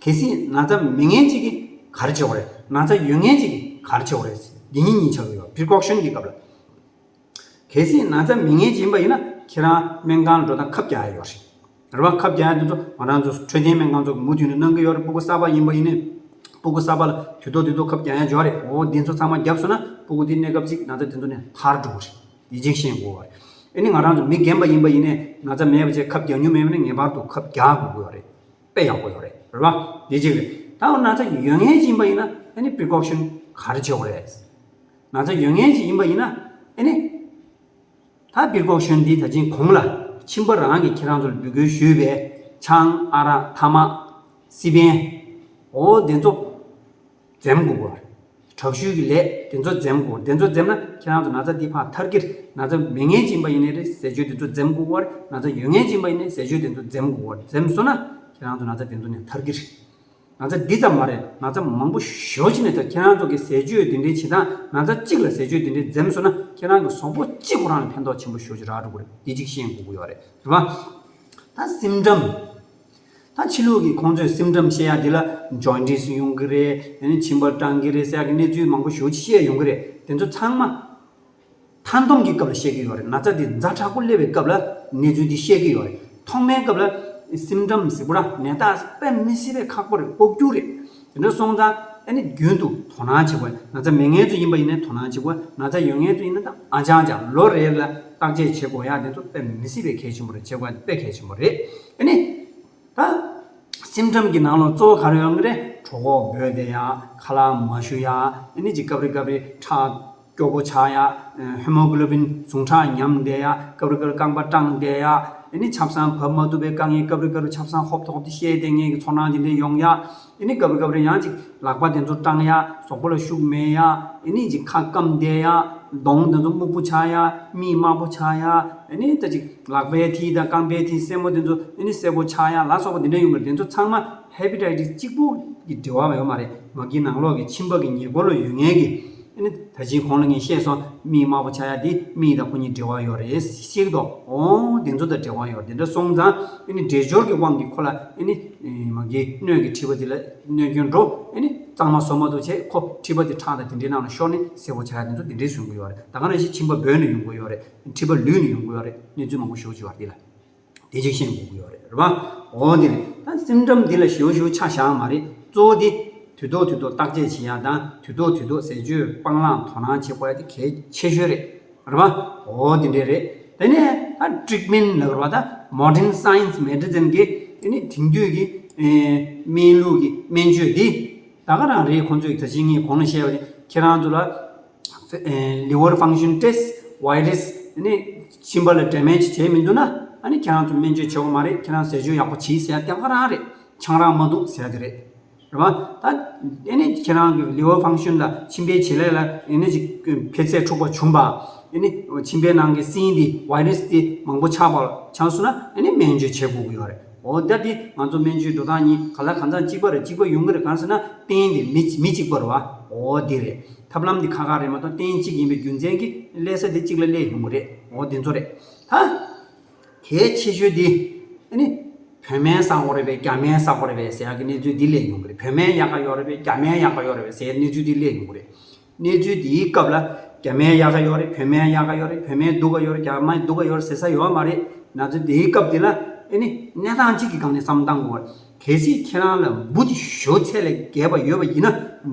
གལ་སྲིད་ན་ཚ་མེད་མཁན་ཅིག་གིས་ག་རེ་བྱེད་དགོས་རེད། ན་ཚ་ཡོད་མཁན་ཅིག་གིས་ག་རེ་བྱེད་དགོས་རེད། འདི་གཉིས་གཉིས་ཆགས་ཀྱི་ཡོད། Precaution་གྱི་སྐབས་ལ། གལ་སྲིད་ན་ཚ་མེད་མཁན་ཅིག་ཡིན་པ་ཡིན་ན་ཁྱེད་རང་སྨན་ཁང་ལ་འགྲོ་སྟངས་ཁབ་རྒྱག་ཡ་ཡོད་རེད། རེད་པ། ཁབ་རྒྱག་ཡ་འདི་ཚོ་ང་རང་ཚོ་འཕྲོད་བསྟེན་སྨན་ཁང་ཚོ་མུ་མཐུད་ནས་གནང་གི་ཡོད་རེད། སྤུ་གུ་གསར་པ་ཡིན་པ་ཡིན་ནའི་སྤུ་གུ་གསར་པ་ལ་དུས་ཐོག་དུས་ཐོག་ཁབ་རྒྱག་ཡ་ཡོད་རེད། འོ་འདི་ཚོ་ཚང་མ་བརྒྱབ་སོང་ན་སྤུ་གུ་དེ་གནས་སྐབས་ཅིག་ན་ཚ་དེ་ཚོ་ནས་ཐར་འགྲོ་གི་རེད། དེ་གཅིག་ཤེས་དགོས་པ་རེད། ཨ་ནི་ང་རང་ཚོ་མི་རྒན་པ་ཡིན་པ་ཡིན་ནའི་ན་ཚ་མེད་པ་བྱས་ཁབ་རྒྱག་མྱོང་མེད་པ་ནི་ངེས་པར་དུ་ཁབ་རྒྱག་དགོས་ཀྱི་ཡོད་རེད། དཔེ་ཡག་པོ་ཡོད་རེད། རེད་པ། དེ་གཅིག་རེད། ད་འོ་ན་ཚ་ཡོད་མཁན་ཅིག་ཡིན་པ་ཡིན་ན་ཨ་ནི་precaution་ག་རེ་བྱེད་དགོས་རེད། ན་ཚ་ཡོད་མཁན་ཅིག་ཡིན་པ་ཡིན་ན་ཨ་ནི་ད་precaution་འདི་ད་ཅིང་གོང་ལ་ཁྱིམ་པ་རང་གིས་ཁྱེད་རང་ཚོར་འབོད་སྐུལ་ཞུས་པའི་ཆང་ཨ་རག་ཐ་མག་སི་པན། འོ་དེ་ཚོ་འཛེམ་དགོས་པ། དྲག་ཤུལ་གྱི་ལས་དེ་ཚོ་འཛེམ་དགོས། དེ་ཚོ་འཛེམ་ན་ཁྱེད་རང་ཚོ་ན་ཚ་འདི་ཕར་ཐར་གྱི་རེད། ན་ཚ་མེད་མཁན་ཅིག་ཡིན་པ་ཡིན་ནའི་རེད། ཟས་སྤྱོད་དེ་ཚོ་འཛེམ་དགོས་པ་རེད། ན་ཚ་ཡོད་མཁན་ཅིག་ཡིན་པ་ཡིན་ནའི་ཟས་སྤྱོད་དེ་ཚོ་འཛེམ་དགོས་པ་རེད། འཛེམ་སོང་ན་ཁྱེད་རང་ཚོ་ན་ཚ་དེ་ཚོ་ནས་ཐར་གྱི་རེད། ན་ཚ་འདི་ཙམ་མ་རེད། ན་ཚ་མང་པོ་ཞེ་པོ་ཅིག་ནས་ད་ཁྱེད་རང་ཚོ་གི་ཟས་སྤྱོད་དེ་འདྲའི་བྱེད་སྟངས། ན་ཚ་གཅིག་ལ་ཟས་སྤྱོད་དེ་འདྲའི་འཛེམ་སོང་ན་ཁྱེད་རང་གི་གཟུགས་པོ་གཅིག་ཁོ་རང་ལ་ཕན་ཐོགས་ཆེན་པོ་ཞེ་པོ་ཅིག་རག་འགྲོ་གི་རེད། འདི་གཅིག་ཤེས་དགོས་ཀྱི་ཡོད་རེད། རེད་པ། ད་སིམ་ཊམ། ད་ཕྱི་ལུགས་ཀྱི་ཁོང་ཚོས་སིམ་ཊམ་བཤད་ཡ་འདི་ལ་ཇོན་ཌིས་ཡོང་གི་རེད། ཨ་ནི་མཆིན་པ་སྐྲངས་ཀྱི་རེད་ཟེར་ཡ་གི་གནས་ཚུལ་མང་པོ་ཞེ་པོ་ཅིག་བཤད་ཡོང་གི་རེད། དེ་ཚོ་ཚང་མ་མཐའ་སྡོམ་གྱི་སྐབས་ལ་བཤད་ཀྱི་ཡོད་རེད། ན་ཚ་དེ་ཛ་དྲག་པོ་སླེབས་པའི་སྐབས་ལ་གནས་ཚུལ་འདི་བཤད་ཀྱི་ཡོད་རེད། ཐོག་མའི་སྐབས་ལ་སིམ་ཊམ་ཟེར་བ་ར་ནད་རྟགས་དཔེ་མི་སྲིད་པའི་ཁག་པོ་རེད། ལྐོག་གྱུར་རེད། དེ་འདྲ་སོང་ཙང་ཨ་ནི་རྒྱུན་དུ་དོ་སྣང་བྱེད་དགོས། ན་ཚ་མེད་མཁན་ཚོ་ཡིན་པ་ཡིན་ན་དོ་སྣང་བྱེད་དགོས། ན་ཚ་ཡོད་མཁན་ཚོ་ཡིན་ན་ད་ཨ་ཅང་ཅང་ལོ་རེ་ལ་བརྟག་དཔྱད་བྱེད་དགོས་ཡ་དེ་ཚོ་དཔེ་མི་སྲིད་པའི་གལ་ཆེན་པོ་རེད། བྱེད་དགོས་ཡ་དེ་དཔེ་གལ་ཆེན་པོ་རེད། ཨ་ནི། ད། སིམ་ཊམ་གྱི་ནང་ལོགས་གཙོ་བོ་ག་རེ་ཡོང་གི་རེད། གྲོད་ཁོག་སྦོས་བསྡད་ཡ། ཁ་ལག་མ་ཞུ་ཡ། ཨ་ནི་ཅིག་སྐབས་རེ་སྐབས་རེ་ཁྲག་སྐྱོ་པོ་ཆགས་ཡ། ཧེ་མོ་གྷོ་ལོ་བིན་ཟུངས་ཁྲག་ཉམས་བསྡད་ཡ། སྐབས་རེ་སྐབས་རེ་རྐང་པ་སྐྲངས་བསྡད་ཡ། ཨ་ནི་ཆབ་གསང་བབས་མ་ཐུབ་པའི་དཀའ་ངལ། སྐབས་རེ་སྐབས་རེ་ཆབ་གསང་ཧོབ་ཐོབ་ཐོབ་དེ་བཤལ་བསྡད་མཁན་གྱི་ཚོར་སྣང་དེ་འདྲ་ཡོང་ཡ། ཨ་ནི་སྐབས་རེ་སྐབས་རེ་ཡང་ཅིག་ལག་པ་དེ་ཚོ་སྐྲངས་ཡ། གཟུགས་པོ་ལ་ཤུགས་མེད་ཡ། ཨ་ནི་ཅིག་ཁ་སྐམ་བསྡད་ཡ། གདོང་དེ་ཚོ་སྨུག་པོ་ཆགས་ཡ། མིག་དམར་པོ་ཆགས་ཡ། ཨ་ནི་ད་ཅིག་ལག་པའི་མཐིལ་དང་རྐང་པའི་མཐིལ་སེན་མོ་དེ་ཚོ་ཨ་ནི་སེར་པོ་ཆགས་ཡ་ལ་སོགས་པ་དེ་འདྲ་ཡོང་གི་རེད། དེ་ཚོ་ཚང་མ་ཧེ་པ་ཊའི་ཊི་སི་གཅིག་པུ་གི་འབྲེལ་བ་ཡོད་མ་རེད། མ་གི་ནང་ལོགས་ཀྱི་མཆིན་པ་གི་ཉེ་འཁོར་ལ་ཡོད་མཁན་གྱི་ཨ་ནི་ད་ཅིག་གོང་ལ་ངས་བཤད་སོང་། མིག་དམར་པོ་ཆགས་ཡ་དེ་མིག་དང་ཁོ་གཉིས་འབྲེལ་བ་ཡོད་རེད་ཤེས་ཀྱི་འདུག་འོ་དེ་ཚོ་དང་འབྲེལ་བ་ཡོད་རེད། དེ་འདྲ་སོང་ཙང་ཨ་ནི་འདྲེས་སྦྱོར་གྱི་དབང་གིས་ཁོ་ལ་ཨ་ནི་མ་གི་སྣོད་ཀྱི་མཁྲིས་པ་དེ་ལ་གནོད་སྐྱོན་འགྲོ། ཨ་ནི་གཙང་མ་བཟོ་མ་ཐུབ་བྱས་ཁོ་མཁྲིས་པ་དེ་ཁྲག་དང་དེ་འདྲའི་ནང་ལ་ཤོར་ནས་སེར་པོ་ཆགས་ཡ་དེ་ཚོ་དེ་འདྲའི་བཟོ་གི་ཡོད་རེད། ད་ག་ནང་བཞིན་མཆིན་པ་སྦོས་ནས་ཡོང་གི་ཡོད་རེད། མཁྲིས་པ་ལུད་ནས་ཡོང་གི་ཡོད་རེད། གནས་ཚུལ་མང་པོ་ཞེ་པོ་ཅིག་ཡོད་རེད། དེ་ལ་དེ་གཅིག་ཤེས་དགོས་ཀྱི་ཡོད་རེད། རེད་པ། འོ་དེ་རེད། ད་སིམ་ཊམ་འདི་ལ་ཞེ་པོ་ཞེ་པོ་ཆ་བཞག་མ་རེད། གཙོ་བོ་དེ་དུས་ཐོག་དུས་ཐོག་བརྟག་དཔྱད་བྱེད་ཡ་དང་དུས་ཐོག་དུས་ཐོག་ཟས་སྤྱོད་སྤང་བླང་དོ་སྣང་བྱེད་དགོས་ཡ་དེ་གལ་ཆེ་ཤོས་རེད། རེད་པ། འོ་དེ་འདྲས་རེད། དེ་ནས་ད་ཊི་རི་ཊི་མེན་ཊི་ལབ་རེད་པ། ད་མོ་ཌན་སའེན་སི་མེ་ཌི་སིན་གྱི་ཨ་ནི་དེང་དུས་ཀྱི་ཨེ་སྨན་ལུགས་ཀྱི་སྨན་བཅོས་འདི་ད་ག་རང་རེད། ཁོང་ཚོས་ད་ཅི་ངས་གོང་ལ་བཤད་པ་ནི་ཁྱེད་རང་ཚོ་ལ་ཨེ་ལི་ཝར་ཕང་ཤན་ཊེ་སི་ཊི་ཝའི་རས་ནི་མཆིན་པ་ལ་ཌེ་མེཇ་བྱས་མི་འདུག་ན། ཨ་ནི་ཁྱེད་རང་ཚོ་སྨན་བཅོས་བྱེད་དགོས་མ་རེད། ཁྱེད་རང་ཟས་སྤྱོད་ཡག་པོ་བྱེད་ཟེར་ཡ་དེ་ག་རང་རེད། ཆང་རག་མ་འཐུང་ཟེར་ཡ་དེ་རེད། རེད་པ། ད་ཨ་ནི་ཁྱེད་རང་གི་ལི་ཝར་ཕང་ཤན་ལ་མཆིན་པའི་བྱེད་ལས་ལ་ཨ་ནི་ཅིག་འཕེལ་ཚད་འཁྲུག་པ་བྱུང་བ། ཨ་ནི་མཆིན་པའི་ནང་གི་སྲིན་འདི་ཝའི་རས་འདི་མང་པོ་ཆགས་པ་ཆགས་སོང་ན་ཨ་ནི་སྨན་བཅོས་བྱེད་དགོས་ཀྱི་ཡོད་རེད། འོ་ད་འདི་ང་ཚོ་སྨན་བཅོས་འགྲོ་སྟངས་གཉིས་ག་ལ་གང་འཚམ་གཅིག་པ་རེད། གཅིག་པ་ཡོང་གི་རེད། གང་ཟེར་ན་རྟེན་འདི་མི་མི་གཅིག་པ་རེད་པ། འོ་འདི་རེད། ཐབས་ལམ་འདི་ཁ་ཁ་རེད་མ་གཏོགས་རྟེན་གཅིག་ཡིན་པའི་རྒྱུ་མཚན་གྱིས་སླེབས་ས་དེ་གཅིག་ལ་སླེབས་ཡོང་གི་རེད། འོ་འདི་ཚོ་རེད། ད་གལ་ཆེ་ཤོས་འདི་ཨ་ནི་བོད་སྨན་ཟ་དགོས་རེད་པས་རྒྱ་སྨན་ཟ་དགོས་རེད་པས་ཟེར་ཡག་གི་གནས་ཚུལ་འདི་སླེབས་ཡོང་གི་རེད། བོད་སྨན་ཡག་ག་ཡོད་རེད་པས་རྒྱ་སྨན་ཡག་ག་ཡོད་རེད་པས་ཟེར་གནས་ཚུལ་འདི་སླེབས་ཡོང་གི་རེད། གནས་ཚུལ་འདིའི་སྐབས་ལ་རྒྱ་སྨན་ཡག་ག་ཡོད་རེད། བོད་སྨན་ཡག་ག་ཡོད་རེད། བོད་སྨན་སྡུག་ག་ཡོད་རེད། རྒྱ་སྨན་སྡུག་ག་ཡོད་རེད་ཟེར་ས་ཡོད་མ་རེད། ང་ཚོ་འདིའི་སྐབས་འདི་ལ་ཨ་ནི་གནས་སྟངས་གཅིག་གི་སྒང་ནས་བསམ་བློ་བཏང་དགོས་པ། གལ་སྲིད་ཁྱེད་རང་ལ་འབུ་འདི་ཞོ་ཚད་ལས་བརྒལ་བ་ཡོད་པ་ཡིན་ན།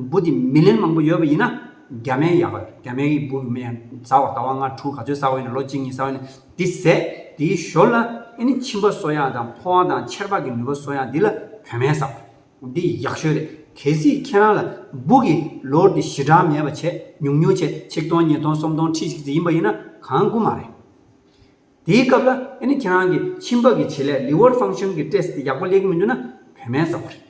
འབུ་འདི་མི་ལན་མང་པོ་ཡོད་པ་ཡིན་ན། རྒྱ་སྨན་ཡག་ག་ཡོད་རེད། རྒྱ་སྨན་གྱི་འབུ་སྨན་ཟ་བ་ཟླ་བ་ལྔ་དྲུག་ག་ཚོད་ཟ་བ་ཡིན་ན། ལོ་གཅིག་གཉིས་ཟ་བ་ཡིན་ན་འདི་ཟས། དེའི་ཞོར་ལ་ཨ་ནི་མཆིན་པ་གསོ་ཡག་དང་ཕོ་བ་དང་མཆེར་པ་གི་ནུས་པ་གསོ་ཡག་འདི་ལ་བོད་སྨན་ཟ་བ་རེད། འདི་ཡག་ཤོས་རེད། གལ་སྲིད་ཁྱེད་རང་ལ་འབུ་གི་ལོ་འདི་ཞེ་དྲག་མེད་པ་བྱས། ཉུང་ཉུང་བྱས་ཆིག་སྟོང་ཉིས་སྟོང་སུམ་སྟོང་ཁྲི་གཅིག་ཙམ་ཡིན་པ་ཡིན་ན་གང་དགོས་མ་རེད། དེའི་སྐབས་ལ་ཨ་ནི་ཁྱེད་རང་གི་མཆིན་པ་གི་བྱེད་ལས་ལི་ཝར་ཕང་ཤན་གི་ཊེ་སི་ཊི་ཡག་པོ་སླེབས་ཀྱི་མི་འདུག་ན་བོད་སྨན་ཟ་དགོས་རེད།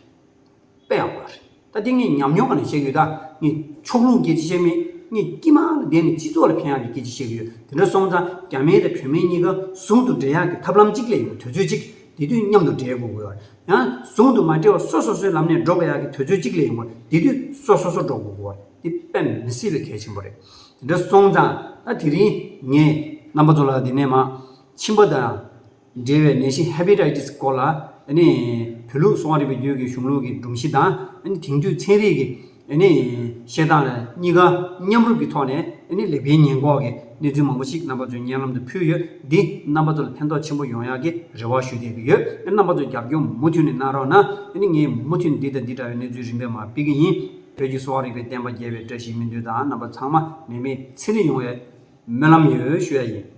དཔེ་ཡག་པོ་རེད། ད་དེ་ངས་ཉམས་མྱོང་ག་ནས་བཤད་ཀྱི་ཡོད། ད་ངས་ཕྱོགས་ལྷུང་སྐད་ཆ་བཤད་མེད། ངས་དཀྱིལ་མ་ལ་བསྡད་ནས་སྤྱི་ཚོགས་ལ་ཕན་ཡག་གི་སྐད་ཆ་བཤད་ཀྱི་ཡོད། དེ་འདྲ་སོང་ཙང་རྒྱ་སྨན་དང་བོད་སྨན་གཉིས་ཀ་ཟུང་དུ་འབྲེལ་ཡག་གི་ཐབས་ལམ་གཅིག་སླེབས་ཡོང་གི་དུས་ཚོད་གཅིག་དེ་དུས་མཉམ་དུ་འབྲེལ་དགོས་ཀྱི་ཡོད་རེད། ཡང་ཟུང་དུ་མ་འབྲེལ་བར་སོ་སོ་སོའི་ལམ་ནས་འགྲོ་དགོས་ཡག་གི་དུས་ཚོད་གཅིག་སླེབས་ཡོང་བར་དེ་དུས་སོ་སོ་སོ་འགྲོ་དགོས་ཀྱི་ཡོད་རེད། དེ་དཔེ་མི་སྲིད་པའི་གལ་ཆེན་པོ་རེད། དེ་འདྲ་སོང་ཙང་ད་དེ་རིང་ངས་རྣམ་པ་ཚོ་ལ་འདི་ནས་མ་མཆིན་པ་དང་འབྲེལ་བའི་ནད་གཞི་ཧེ་པ་ཊའི་ཊི་སི་སྐོར་ལ་ཨ་ནི་བོད་ལུགས་གསོ་བ་རིག་པའི་རྒྱུད་ཀྱི་གཞུང་ལུགས་ཀྱི་སྒྲོམ་གཞི་དང་ཨ་ནི་དེང་དུས་ཚན་རིག་གི་ཨ་ནི་བཤད་སྟངས་ལ་གཉིས་ཀ་མཉམ་རུབ་ཀྱི་ཐོག་ནས་ཨ་ནི་ལེགས་པའི་ཉེས་འགོག་གི་གནས་ཚུལ་མང་པོ་ཞིག་རྣམ་པ་ཚོའི་སྙན་ལམ་དུ་ཕུལ་ཡོད། འདི་རྣམ་པ་ཚོ་ལ་ཕན་ཐོགས་ཆེན་པོ་ཡོང་ཡག་གི་རེ་བ་ཞུ་བསྡད་ཀྱི་ཡོད། རྣམ་པ་ཚོ་རྒྱབ་སྐྱོར་མུ་མཐུད་ནས་གནང་རོགས་གནང་། ཨ་ནི་ངས་མུ་མཐུད་ནས་འདི་དང་འདི་འདྲ་བའི་གནས་ཚུལ་རིམ་པས་མར་སྤེལ་གྱི་ཡིན། བོད་ཀྱི་གསོ་བ་རིག་པའི་བསྟན་པ་རྒྱས་པའི་བཀྲ་ཤིས་སྨོན་འདུན་དང་། རྣམ་པ་ཚང་མ་ནད་མེད་ཚེ་རིང་ཡོང་བའི་སྨོན་ལམ་ཡོད་ཞུ་ཡ་ཡིན།